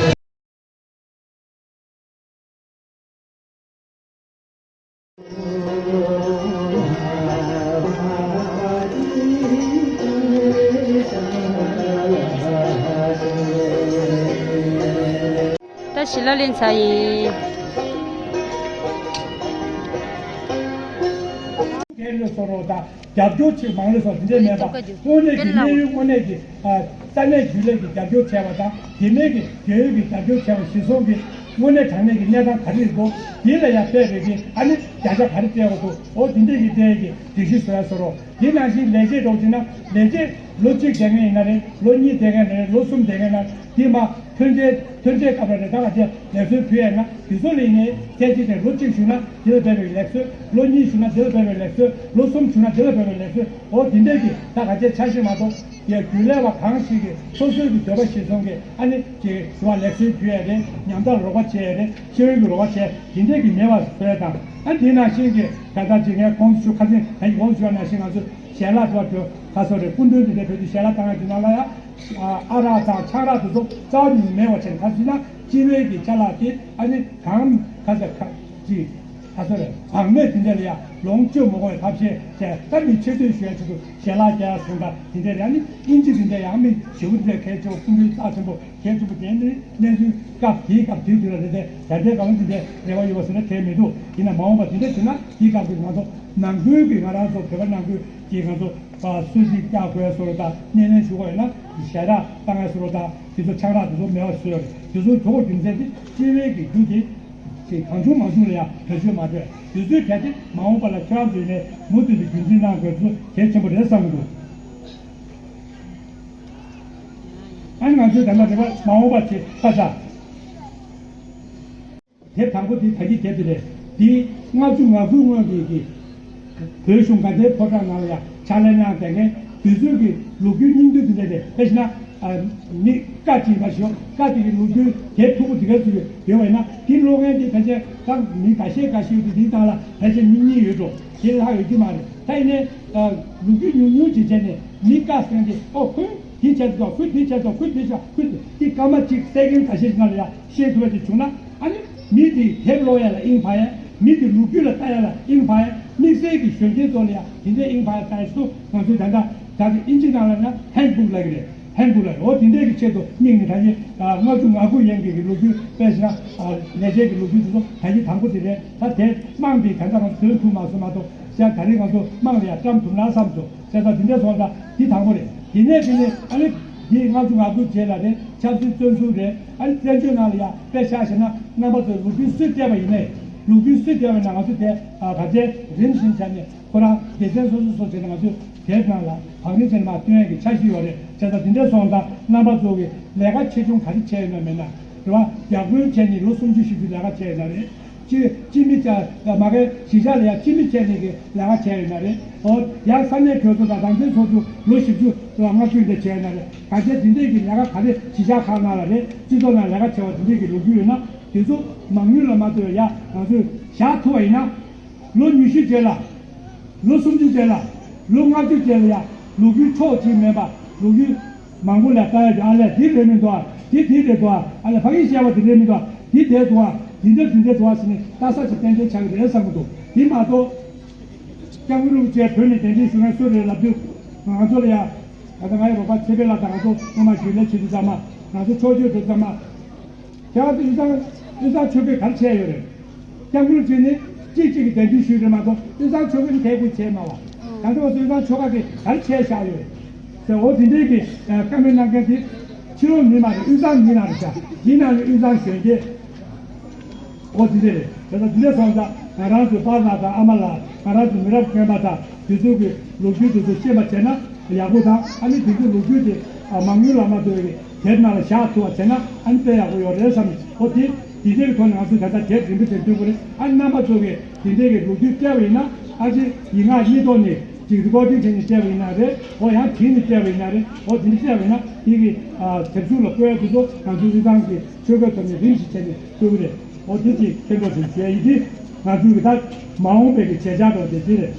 ད་ཞི་ལ་ལེན་ཚར་ཡིན། རྒྱབ་སྐྱོར་ཆེ་མང་ལོས་སོགས་དེ་འདྲས་མེད་པ། དངོས་གནས་ཀྱི་གནས་ཡུལ་དངོས་གནས་ཀྱི་ས་གནས་རྒྱུན་ལས་ཀྱི་རྒྱབ་སྐྱོར་བྱས་པ་དང་། རྒྱུན་ལས་ཀྱི་རྒྱུན་ལས་ཀྱི་རྒྱབ་སྐྱོར་བྱས་པ་གཞིར་བཟུང་གི་དངོས་གནས་དྲང་གནས་ཀྱི་གནས་སྟངས་ག་རེ་ཡིན་པོ་དེ་ལ་ཡང་དཔེ་རེ་གི་ཨ་ནི་བརྒྱ་ཆ་ག་རེ་སྤྲད་དགོས་འདུག་འོ་དེ་འདྲས་ཀྱི་ལྟས་ཀྱི་སྒྲིག་གཞི་བཟོ་ཡ་བཟོ་རོགས། དེ་ནང་བཞིན་ལས་བྱེད་འགྲོ་བྱེད་ན་ལས་བྱེད་ལོ་གཅིག་བསྡད་མཁན་ཡིན་ན་རེད། ལོ་གཉིས་བསྡད་མཁན་ན་རེད། ལོ་གསུམ་བསྡད་མཁན་ན་དེ་མ་ཐོན་རྫས་ཐོན་རྫས་སྐབས་ལ་རེད། ད་ག་ཚད་ལེགས་གསོལ་ཕུལ་ཡས་ན་དེ་ཚོ་ལ་ཡིན་ནའི་ཐད་ཀྱི་དེ་ལོ་གཅིག་བཞུགས་ན་དེ་ལ་བབས་པའི་ལེགས་གསོལ། ལོ་གཉིས་བཞུགས་ན་དེ་ལ་བབས་པའི་ལེགས་གསོལ། ལོ་གསུམ་བཞུགས་ན་དེ་ལ་བབས་པའི་ལེགས་གསོལ། འོ་དེ་འདྲས་ཀྱི་ད་ག་ཚད་ཆ་ཤས་མ་གཏོགས་ཡ་རྒྱུན་ལས་པ་གང་ཞིག་གིས་སོ་སོའི་གི་འདོད་པ་གཞིར་བཟུང་གི་ཨ་ནི་ཅིག་ཞུ་བ་ལེགས་གསོལ་ཕུལ་ཡས་རེད། ཉམས་ཐག་རོགས་པ་བྱས་ཡས་རེད། ཤེས་ཡོན་གྱི་རོགས་པ་བྱས་དེ་འདྲས་ཀྱི་མེད་པ་བཟོ་ཡས་དང་། ཨ་དེ་ནང་བཞིན་གྱི་ད་ལྟ་ཅིག་ངས་གོང་དུ་ཞུ་ཁ་སང་ད་གོང་དུ་ཞུ་བ་ནང་བཞིན་ང་ཚོ་ཞལ་ལག་འགྲོ་རྒྱུ་ཁ་སོ་རེད། སྐུ་མགྲོན་དེ་འདྲས་ཕེབས་དུས་ཞལ་ལག་བཏང་ཡ་དེ་ནང་ལ་ཡ། ཨ་རག་དང་ཆང་རག་དེ་ཚོ་རྩ་བ་ཉིད་ནས་མེད་པ་བྱས་ནས། ག་ཟེར་ན་སྤྱི་བའི་གི་ཅ་ལག་དེ་ཨ་ནི་གང་ག་ཟེར་ག་ཅི་ག་ཟེར་རེད། བག་མེད་དེ་འདྲ་ལ་ཡ་ལོངས་སྤྱོད་མི་དགོས་པའི་ཐབས་ཤེས་བྱས། ད་མི་ཆེ་བསྟོད་ཞུ་ཡ་ཆེད་དུ་ཞལ་ལག་རྒྱག་ཡ་སོང་ད་དེ་འདྲ་རེད། ཨ་ནི་དབྱིན་ཇི་དེ་འདྲ་ཡང་མི་ཞེ་པོ་དེ་འདྲ་གལ་ཆེ་བ། སྐུ་མགྲོན་རྩ་ཆེན་པོ་གལ་ཆེན་པོ་དེ་ནི་གནས་ཚུལ་སྐབས་དེའི་སྐབས་དེའི་དུས་ལ་རེད་དེ། ད་ལྟའི་སྐབས་ལ་དེ་འདྲའི་རེ་བ་ཡོད་པ་ཟེར་ན་གལ་མི་འདུག་ཡིན་ན་མ་འོངས་པ་དེ་འདྲ་བྱུང་ན་དེའི་སྐབས་ཀྱི་ང་ཚོ་ནང་ཁུལ་གྱི་ང་རང་ཚོ་བོད་པ་ནང་ཁུལ་གྱི་ང་ཚོ་ཨ་སུ་ཞིག་བཀྱག་དགོས་བཟོ་འདྲ་དང་། སྣེ་ལེན་ཞུ་དགོས་ཡོད་ན་ཞལ་རག་བཏང་ཡ་བཟོ་འདྲ་དང་། དེ་ཚོ་ཆང་རག་དེ་ཚོ་མེད་པ་བཟོས་ཡོད་རེད། དེ་ཚོ་གྲོགས་རྒྱུ་མཚན་དེ་སྤྱི་བའི་གི་རྒྱུ་དེ་ཅིག་གང་བྱུང་མང་བྱུང་ལ་ཡང་བེད་སྤྱོད་མ་སྤྲད། དེ་ཚོའི་གལ་ཏེ་མ་འོངས་པ་ལ་ཁྱོད་རང་ཚོ་ཡིན་ནའི་མུ་མཐུད་དུ་རྒྱུན་འཛིན་གནང་དགོས་ཚུལ་གལ་ཆེན་པོ་རེད་བསམ་གྱི་འདུག་ཨ་ནི་ང་ཚོའི་ད་ལྟ་རེ་བ་མ་འོངས་པ་ཆེ་ཁ་ཤ། དེབ་དང་པོ་འདི་ད་གིན་དེབ་འདི་རེད། འདི་ལྔ་བཅུ་ང་དགུ་སྔོན་གྱི་གི་བོད་གཞུང་དགའ་ལྡན་ཕོ་བྲང་ནང་ལ་ཡང་ཕྱག་ལས་གནང་བསྡད་མཁན་དུས་ཚོད་ཀྱི་ལོ་རྒྱུས་སྙིང་བསྡུས་འདི་འདྲ་རེད། དཔེ་བཞག་ན་ཨ་མི་བཀའ་ཅིག་མ་ཞོ་བཀའ་དེ་གི་ལོ་རྒྱུས་དེབ་མཐུག་པོ་འདི་ག་ཚོད་ཡོད་པ་ཡིན་ན། དེ་ཀློག་མཁན་དེ་ཕལ་ཆེར་ད་མི་འགའ་ཤས་འགའ་ཤས་ཡོད་དུས་འདིའི་སྟེང་ལ་ཕལ་ཆེར་མི་གཉིས་ཡོད་འགྲོ། དེ་ལྷག་ཡོད་ཀྱི་མ་རེད། ད་ཡིན་ནའི་ལོ་རྒྱུས་ཉུང་ཉུང་ཅིག་བྱས་ནས་མི་བཀའ་ཟེར་མཁན་དེ། ཨོ་ཁོས་འདི་བྱས་འདུག་ཁོས་འདི་བྱས་འདུག་ཁོས་འདི་བྱས། ཁོས་འདི་སྐར་མ་གཅིག་སེ་ཀན་ཁ་ཤས་ཤིག་ནང་ལ་ཡ་ཤེས་ཐུབ་པ་ཅིག་བྱུང་ན། ཨ་ནི་མི་དེ་དེབ་ཀློག་ཡ་ལ་དབྱིངས་འཕར་ཡ། མི་དེ་ལོ་རྒྱུས་ལ་ལྟ་ཡ་ལ་དབྱིངས་འཕར་ཡ། དམིགས་བསལ་གྱི་གཞོན་སྐྱེས་ཚོ་ལ་ཡ་དེ་འདྲའི་དབྱིངས་འཕར་ཡ་ལྟ་ཡ་ཞིག་ཏུ་ང་ཚོས་ད་ལྟ་ད་གི་དབྱིན་ཇི་ནང་ལ་ན་ཧན་བུག་ལབ་ཀྱི་རེད། ཧན་བུག་ལབ་ཀྱི། འོ་དེ་འདྲའི་གི་ཆེད་དུ་དམིགས་ནས་ད་གི་ལྔ་བཅུ་ང་དགུ་ཡན་གྱི་གི་ལོ་རྒྱུས་དཔེ་བཞག་ན་ལས་བྱེད་ཀྱི་ལོ་རྒྱུས་དེ་ཚོ་ད་གི་དང་པོ་དེ་རེད། ད་དེ་དམངས་དེ་ད་ལྟ་ང་ཚོ་དོན་ཐུབ་མ་སོང་མ་གཏོགས། ཟེར་ད་རིང་ང་ཚོ་དམངས་ལ་ཡ་བཀྲམ་ཐུབ་ན་བསམ་སོང་། བྱས་ཙང་དེ་འདྲ་སོང་ཙང་འདི་དང་པོ་རེད། དེ་ནས་དེ་ནས་ཨ་ནི་འདི་ལྔ་བཅུ་ང་དགུ་རྗེས་ལ་རེད། ཆབ་སྲིད་བཙོན་ཟུར་རེད། ཨ་ནི་བཙན་བྱོལ་ནང་ལ་ཡ་དཔེ་བཞག་བྱས་ན་རྣམ་པ་ཚོས་ལོ་རྒྱུས་སུས་བལྟས་པ་ཡིན་ནའི། ལོ་རྒྱུས་སུས་བལྟས་པ་ཡིན་ན་ང་ཚོ་དེ་ཨ་ག་ཚད་རིམ་བཞིན་བྱས་ནས་ཁོ་རང་སྡེ་ཚན་སོ་སོ་སོ་བྱས་ནས་ང་ཚོས་དེབ་ནང་ལ་བང་རིམ་བྱས་ནས་མར་བཏོན་ཡས་ཀྱི་འཆར་གཞི་ཡོད་རེད། བྱས་ཙང་དེ་འདྲ་སོང་ཙང་རྣམ་པ་ཚོ་གི་ལས་ཀ་ཆེ་ཆུང་ག་རེ་བྱས་ཡོད་ན་མེད་ན། རེད་བ། ཡར་སྐུལ་བྱས་ནས་ལོ་སུམ་ཅུ་བཞི་བཅུ་ལས་ཀ་བྱས་ཡོད་ན་རེད། སྤྱི་སྤྱི་མི་ཅག་མ་གའི་གཞིས་ཆགས་ལ་ཡང་སྤྱི་མི་བྱས་ནས་ཀྱི་ལས་ཀ་བྱས་ཡོད་ན་རེད། ཨོ་ཡང་ས་གནས་གྲོས་ཚོགས་དང་རང་བཙན་ཚོགས་ཆུང་ལོ་བཞི་བཅུ་ལྔ་བཅུ་འདྲ་བྱས་ཡོད་ན་རེད། གང་བྱས་དེ་འདྲས་ཀྱི་ལས་ཀ་ག་རེ་གཞིས་ཆགས་ཁག་ནང་ལ་རེད། སྤྱི་ཚོགས་ནང་ལས་ཀ་བྱས་པ་དེ་འདྲས་ཀྱི་ལོ་རྒྱུས་ཡོད་ན་དེ་ཚོ་མང་ཉུང་ལ་མ་ལྟོས་ཡ་ང་ཚོས་བཞག་ཐུབ་པ་ཡིན་ན། ལོ་ཉི་ཤུ་རྗེས་ལ། ལོ་སུམ་ཅུ་རྗེས་ལ། ལོ་ལྔ་བཅུ་རྗེས་ལ་ཡ། ལོ་རྒྱུས་ཕྱོགས་གཅིག་མེད་པ། ལོ་རྒྱུས་མང་པོ་ལ་ལྟ་ཡ་ཡོད། ཨ་ལས་འདི་རེད་མི་འདུག་ཨ། འདི་འདི་རེད་འདུག་ཨ། ཨ་ལས་ཕ་གིར་བཤད་པ་འདི་རེད་མི་འདུག་ཨ། འདི་བསྡད་འདུག་ཨ། འདི་འདྲ་འདི་འདྲ་འདུག་ཨ་ཟེར་ནས་ལྟ་ས་ཅིག་ཏན་ཏན་ཆགས་ཀྱི་རེད་བསམ་གྱི་འདུག་འདི་མ་གཏོགས། སྐྱབས་མགོན་རིན་པོ་ཆེ་བོད་ནས་གདན་འདྲེན་ཞུ་མཁན་སུ་རེད་ལབ་དུས། ང་ཚོ་ལ་ཡ། ད་ལྟ་ང་ཡི་རོགས་པ་ཚེ་འཕེལ་ལགས་དང་ང་ཚོ་སྔོན་མ་ཞུས་ལས་བྱེད་དུས་ཙམ་མ། ང་ཚོ་ཕྱོགས་བསྐྱོད་དུས་ཙམ་མ། ཁྱེད་རང་ཚོ་དབུས་གཙང་དབུས་གཙང་ཆོལ་ཁས་ག་རེ་བྱས་ཡོད་རེད། སྐྱབས་མགོན་རིན་པོ་ཆེ་ནི་གཅིག་གཅིག་གི་གདན་འདྲེན་ཞུས་རེད་མ་གཏོགས་དབུས་གཙང་ཆོལ་ཁས་ནི་དེ་ཀུན་བྱས་མ་བ། ད་ལྟ་བ་ཚོ་དབུས་གཙང་ཆོལ་ཁ་གིས་ག་རེ་བྱས་བཞག་ཡོད་རེད། ཟེར་འོ་དེ་འདྲའི་གི་བཀའ་མོལ་གནང་མཁན་དེ་ཕྱི་ལོགས་མི་མ་རེད། དབུས་གཙང་མི་ནང་རེད་ཤག་དེའི་ནང་ནས་དབུས་གཙང་གཞོན་སྐྱེས། འོ་དེ་འདྲ་རེད། དེ་ལྟར་འདི་འདྲ་སོང་ཙང་ང་རང་ཚོའི་པཱ་ལགས་དང་ཨ་མ་ལགས། ང་རང་ཚོའི་མི་རབས་རྒན་པ་དང་དེ་ཚོ་གི་ལོ་རྒྱུས་དེ་ཚོ་ཤེས་པ་བྱས་ན་ཡག་པོ་དང་། ཨ་ནི་དེ་ཚོའི་ལོ་རྒྱུས་དེ་མང་ཉུང་ལ་མ་ལྟོས་པའི་དེབ་ནང་ལ་བཞག་ཐུབ་པ་བྱས་ན་ཨ་ནི་དཔེ་ཡག་པོ་ཡོད་རེད་བསམ། འོ་དེ་དེ་འདྲའི་གི་ཐོག་ནས་ང་ཚོས་ད་ལྟ་དེབ་རིན་པོ་ཆེ་འདོན་དགོས་རེད། ཨ་ནི་རྣམ་པ་ཚོ་གིས་དེ་འདྲའི་གི་ལོ་རྒྱུས་བལྟས་པ་ཡིན་ན། ཨ་ཅེ་ཡིག་ངག་གཉིས་ཐོག་ནས་ཅིག་རི་ཀོར་ཌིང་བྱས་ནས་བལྟས་པ་ཡིན་ན་རེད། འོ་ཡང་བྲིས་ནས་བལྟས་པ་ཡིན་ན་རེད། འོ་དེ་འདྲ་བལྟས་པ་ཡིན་ན་དེ་གི་དེབ་གཟུགས་ལ་བཀོད་ཡ་དེ་ཚོ་ང་ཚོའི་དབུས་གཙང་གི་ཆོལ་ཁའི་ཐོག་ནས་རིམ་བཞིན་བྱས་ནས་བཀོད་ཀྱི་རེད། འོ་དེ་ཅིག་མཁྱེན་རྟོགས་བྱུང་ཞུ་ཡ་ཡིན། དེ་ང་ཚོའི་གི་ད་མ་འོངས་པའི་གི་བྱེད་འཆར་དང་དེ་དེ་རེད།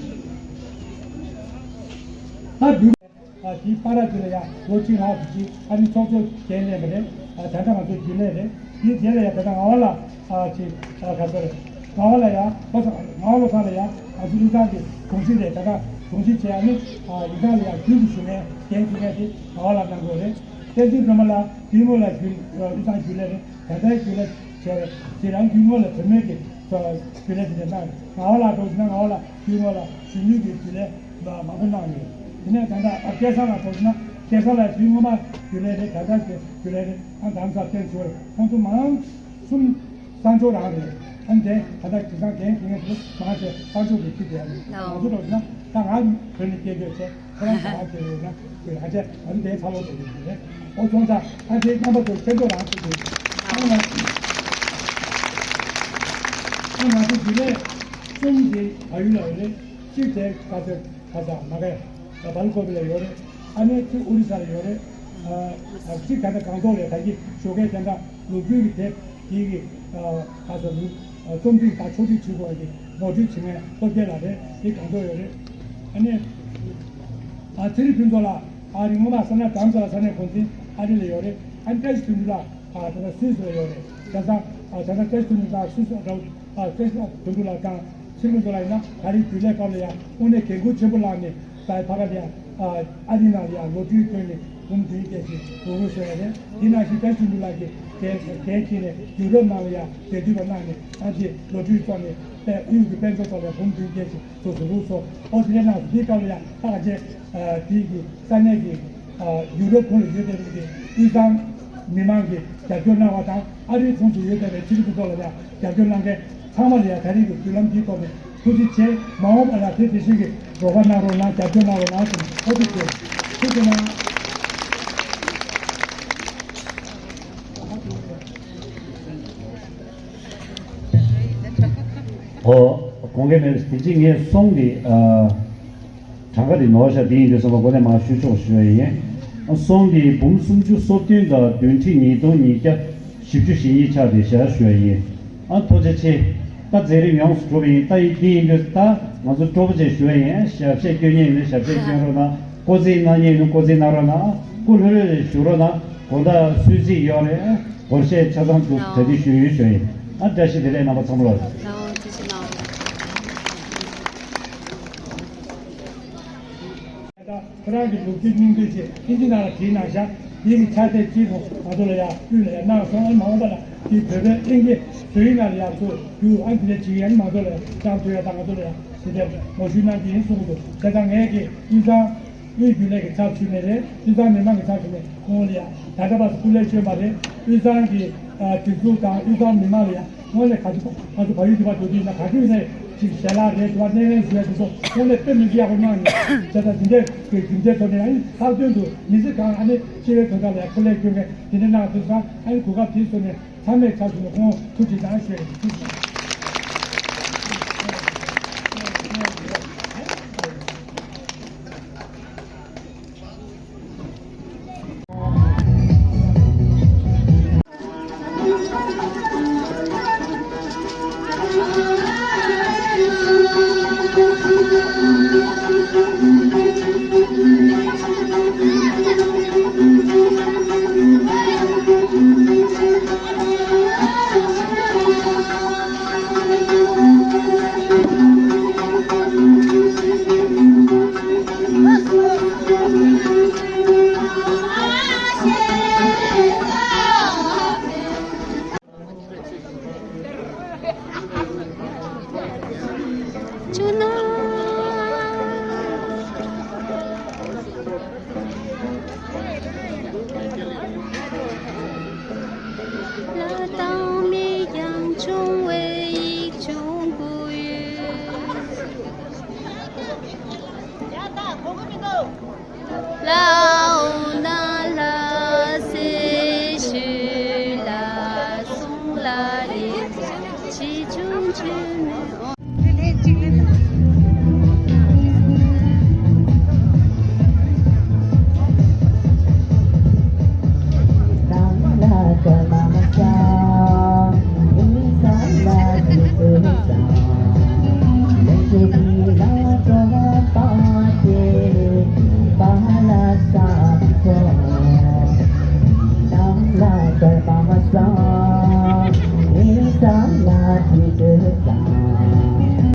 ད་འདུག་ཨ་དེའི་བར་དེ་ལ་ཡང་ལོ་གཅིག་ལྷག་ཙམ་ཅིག་ཨ་ནི་ཚོགས་གཙོ་རྒན་གནས་པ་རེད། ཨ་ད་ལྟ་ང་ཚོའི་རྒྱུན་ལས་རེད། དེའི་རྗེས་ལ་ཡང་ད་ལྟ་ངག་དབང་ལགས་ཨ་ཅིག་ཨ་ག་ཚོད་རེད། ངག་དབང་ལགས་ཡང་ལོ་གསར་ངག་དབང་ལོ་གསར་ལགས་ཡང་ང་ཚོའི་དབུས་གཙང་གི་དྲུང་ཆེ་རེད། ད་ལྟ་དྲུང་ཆེ་བྱས། ཨ་ནི་ཨ་དབུས་གཙང་ལ་ཡང་རྒྱུན་དུ་ཞུ་མཁན་འགན་འཁྱེར་མཁན་དེ་ངག་དབང་ལགས་གནང་དགོས་རེད། བསྟན་འཛིན་སྒྲོལ་མ་ལགས་དེའི་སྔོན་ལ་རྒྱུན་དབུས་གཙང་རྒྱུན་ལས་རེད། ད་ལྟའི་རྒྱུན་ལས་བྱས་རེད། དེ་རང་རྒྱུན་སྔོན་ལ་བུད་མེད་ཀྱི་རྒྱུན་ལས་དེ་འདྲ་གནང་རེད། ངག་དབང་ལགས་འགྲོ་ཟིན་ན་ངག་དབང་ལགས་དེའི་སྔོན་ལ་གཞོན་ནུ་གི་རྒྱུན་ལས་མང་པོ་གནང་ཡོད། དེ་ནས་ད་ལྟ་ཨ་སྐལ་བཟང་ལགས་འགྲོ་ཟིན་ན་སྐལ་བཟང་ལགས་དུས་སྔོན་མ་རྒྱུན་ལས་རེད། ད་ལྟ་རྒྱུན་ལས་རེད། ཨ་རྡ་རམ་ས་ལ་བསྟན་ཆོས་རེད། ཁོང་ཚོ་མང་གསུམ་གསར་འབྱོར་རང་རེད། ཨ་ནི་དེ་ད་ལྟ་དེང་སང་འགན་འཁྱེར་མཁན་དེ་མང་ཆེ་གསར་འབྱོར་གྱི་ཁྱི་དེ་རེད། ང་ཚོ་འགྲོ་ཟིན་ན་ད་ང་བོད་ནས་སྐད་བརྗོད་བྱས། ཁོ་རང་ག་བ་དེ་རེད་ན་དེ་ང་ཚོས་ང་ཚོ་དེའི་ཚ་ལོ་དེ་རེད། འོ་སོང་ཙང་ཨ་དེའི་རྣམ་པ་ཚོ་ཁྱེད་ཚོ་རང་ཚོ་དེ་ཨ་ང་ཨ་ང་ཚོ་རྒྱུན་ལས་གསུམ་དེ་བལ་ཡུལ་ལ་ཡོད་རེད། གཅིག་དེ་ག་ཚོད་ག་ས་མ་གའི་སྦེལ་ཀོབ་ལ་ཡོད་རེད། ཨ་ནི་གཅིག་ཨོ་རི་ས་ལ་ཡོད་རེད། ཨ་གཅིག་ད་ལྟ་སྒང་ཏོག་ལ་ད་གི་ཞོགས་ཀའི་དེ་འདྲ་ལོ་རྒྱུས་ཀྱི་དེབ་དེ་གི་ཨ་ག་ཚོད་རྩོམ་སྒྲིག་དང་ཕྱོགས་སྒྲིག་བྱེད་དགོས་ཀྱི་ངོ་སྤྲོད་བྱེད་མཁན་སྟོབས་རྒྱལ་ལགས་རེད། དེ་སྒང་ཏོག་ཡོད་རེད། ཨ་ནི་ཨ་ཚེ་རིང་ཕུན་ཚོགས་ལགས་ཨ་རི་སྔོན་མ་ས་གནས་གྲམ་ས་ལ་ས་གནས་འགོ་འཛིན་ཨ་རི་ལ་ཡོད་རེད། ཨ་ནི་བཀྲ་ཤིས་དོན་གྲུབ་ལགས་ཨ་ད་ལྟ་སུད་སི་ལ་ཡོད་རེད། བྱས་ཙང་ཨ་ད་ལྟ་བཀྲ་ཤིས་དོན་གྲུབ་ལགས་སུད་སི་ལ་ཨ་བཀྲ་ཤིས་དོན་གྲུབ་ལགས་དང་ཚེ་རིང་ཕུན་ཚོགས་ལགས་ཡིན་ན་ད་རེས་རྒྱུན་ལས་སྐབས་ལ་ཡང་དངོས་གནས་འགན་ཁུར་ཆེན་པོ་བླངས་ནས་ད་ཕ་ག་ལ་ཡང་ཨ་རི་ནང་ལ་ཡང་ལོ་རྒྱུས་བཏོན་ནས་འབུམ་བདུན་བརྒྱད་ཅིག་རུག་རུག་བཟོས་པ་རེད། དེ་ནང་བཞིན་བཀྲ་ཤིས་དོན་གྲུབ་ལགས་ཀྱིས་འགན་འཁྱེར་ནས་ཡུ་རོབ་ནང་ལ་ཡང་འབྲེལ་མཐུད་པ་གནང་ནས་ཨ་ཅེ་ལོ་རྒྱུས་བཙོང་ནས་དཔལ་དབུས་ཀྱི་དཔལ་འབྱོར་ཐོག་ལ་འབུམ་བདུན་བརྒྱད་ཅིག་ཚོ་ཟུར་ལུགས་སོ། ཨོ་སི་ཀྲི་ལི་ཡ་ནང་དེའི་སྐབས་ལ་ཡང་ད་ག་ཅེ་དེའི་གི་ས་གནས་ཀྱི་ཡུ་རོབ་ཁུལ་ལ་ཡོད་བསྡད་པའི་དབུས་གཙང་མི་མང་གི་རྒྱབ་སྐྱོར་གནང་བ་དང་། ཨ་རིའི་ཁོངས་སུ་ཡོད་བསྡད་པའི་ཕྱི་རྒྱལ་ཁུལ་ཐོག་ལ་ཡང་རྒྱབ་སྐྱོར་གནང་མཁན་ཚང་མ་ལ་ཡང་ད་རེས་ཀྱི་བརྒྱུད་ལམ་འདིའི་ཐོག་ནས་ཐུགས་རྗེ་ཆེ། མ་འོངས་པ་ལ་དེ་དེ་བཞིན་གྱི་རོགས་པ་གནང་རོགས་གནང་། རྒྱབ་སྐྱོར་གནང་རོགས་གནང་ཟེར་ནས་ཐུགས་རྗེ་ཆེ། ཐུགས་རྗེ་གནང་། ཨོ། དགོངས་འགལ་མེད། དེ་རྗེས་ངས་སོང་གི་ཨ། གྲངས་ཀ་དེ་ནོར་ཤག་དེ་ཡིན་དུས་ཙམ་པ་འགོ་ནས་མར་ཞུ་ཆོག་ཞུ་བ་ཡིན། སོང་དེ་འབུམ་སུམ་ཅུ་སོ་བདུན་དང་བདུན་ཁྲི་ཉིས་སྟོང་ཉིས་བརྒྱ་བཞི་བཅུ་ཞེ་གཉིས་ཆགས་བསྡད་ཤག་ཞུ་བ་ཡིན། ཨ་ཐུགས་རྗེ་ཆེ། ད་མཛད་རིམ་ཡོངས་སུ་གྲུབ་པ་ཡིན། ད་ཡིན་དེ་ཡིན་དུས་ད་ང་ཚོ་སྤྲོ་པོ་བྱས་ཞུ་བ་ཡིན། ཞབས་གཞས་སྐྱོན་མཁན་ཡིན་ན་ཞབས་གཞས་སྐྱོན་རོགས་གནང་། སྐོར་རྩིས་གནང་མཁན་ཡིན་ན་སྐོར་རྩིས་གནང་རོགས་གནང་། སྐུ་ལྷོད་ལྷོད་བཞུགས་རོགས་གནང་། དགོང་དག་གསོལ་ཚིགས་ཡོད་རེད། སྒོར་གཞས་ཆ་ཚང་འདུག་གྲ་སྒྲིག་ཞུས་ཡོད་ཞུ་བ་ཡིན། ཨ་བཀྲ་ཤིས་བདེ་ལེགས་རྣམ་པ་ཚང་མ་ལ། ཁོ་རང་གི་ལོ་རྒྱུས་སྙིང་བསྡུས་ཤིག་ཨིན་ཇི་ནང་ལ་བྲིས་གནང་ཤག་དེའི་གི་ཕྱག་དེབ་གཅིག་པོ་ང་ཚོ་ལ་ཡང་དབུས་ལ་ཡང་གནང་སོང་། ཨ་མ་འོངས་པ་ལ་དེའི་བོད་པའི་ཨིན་ཇི་བཟོ་ཡིག་ནང་ལ་ཡང་ཚུར་བསྒྱུར། ཨ་འདི་འདྲ་བྱེད་ཡ་ནི་མ་གཏོགས་ལ་ཡང་ཀྲང་ཐུ་ཡ་དང་ང་ཚོ་ལ་ཡང་དེ་འདྲ་ངོ་ཤུལ་གནང་གི་ཡིན་གསུངས་འདུག་དེ་ཙང་ངས་ཀྱི་དབུས་གཙང་དབུས་རྒྱུན་ལས་ཀྱི་ཚབ་ཞུས་ནས་རེད། དབུས་གཙང་མི་མང་གི་ཚབ་ཞུས་ནས་ཁོང་ལ་ཡང་ད་ལྟ་བར་དུ་སྐུ་ལས་བསྐྱོན་པ་རེད། དབུས་གཙང་གི་སྒྲིག་འཛུགས་དང་དབུས་གཙང་མི་མང་ལ་ཡང་དངོས་གནས་ག་ཚོད་ང་ཚོ་བལ་ཡུལ་དུ་བ་འགྲོ་དུས་ན་ག་དུས་ནས་ ཞལ་ལག་རེད་དུ་བ་སྣེ་ལེན་ཞུ་ཡ་དེ་ཚོ་དངོས་གནས་དཔེ་མི་སྲིད་ཡག་པོ་གནང་ནས་བྱས་ཙང་འདི་འདྲའི་གི་རྒྱུ་མཚན་ཐོག་ནས་ཨ་ནི་ལྷག་དོན་དུ་མི་ཚེ་གང་ཨ་ནི་སྤྱི་བའི་དོན་དག་ལ་སྐུ་ལས་སྐྱོན་མཁན་དེ་འདྲ་གནང་ཐུབ་ཙང་ཨ་ནི་གོ་སྐབས་དེའི་ཐོག་ནས་ཚང་མས་ཕྱག་ཞུ་ནས་ཁོང་ཐུགས་རྗེ་གནང་ཞུ་ཡ་ཡིན། ཐུགས་རྗེ་ཆེ། ལ་དྭངས་མེད་ཀྱང་བྱུང་བའི་ཡིག་ཆུང་པོ་ཡོད། ལའོ་ན་ལ་སེ་ཤུ་ལ་སོང་ལ་ཡེ་ཆེ་ཆུང་ཆུང་།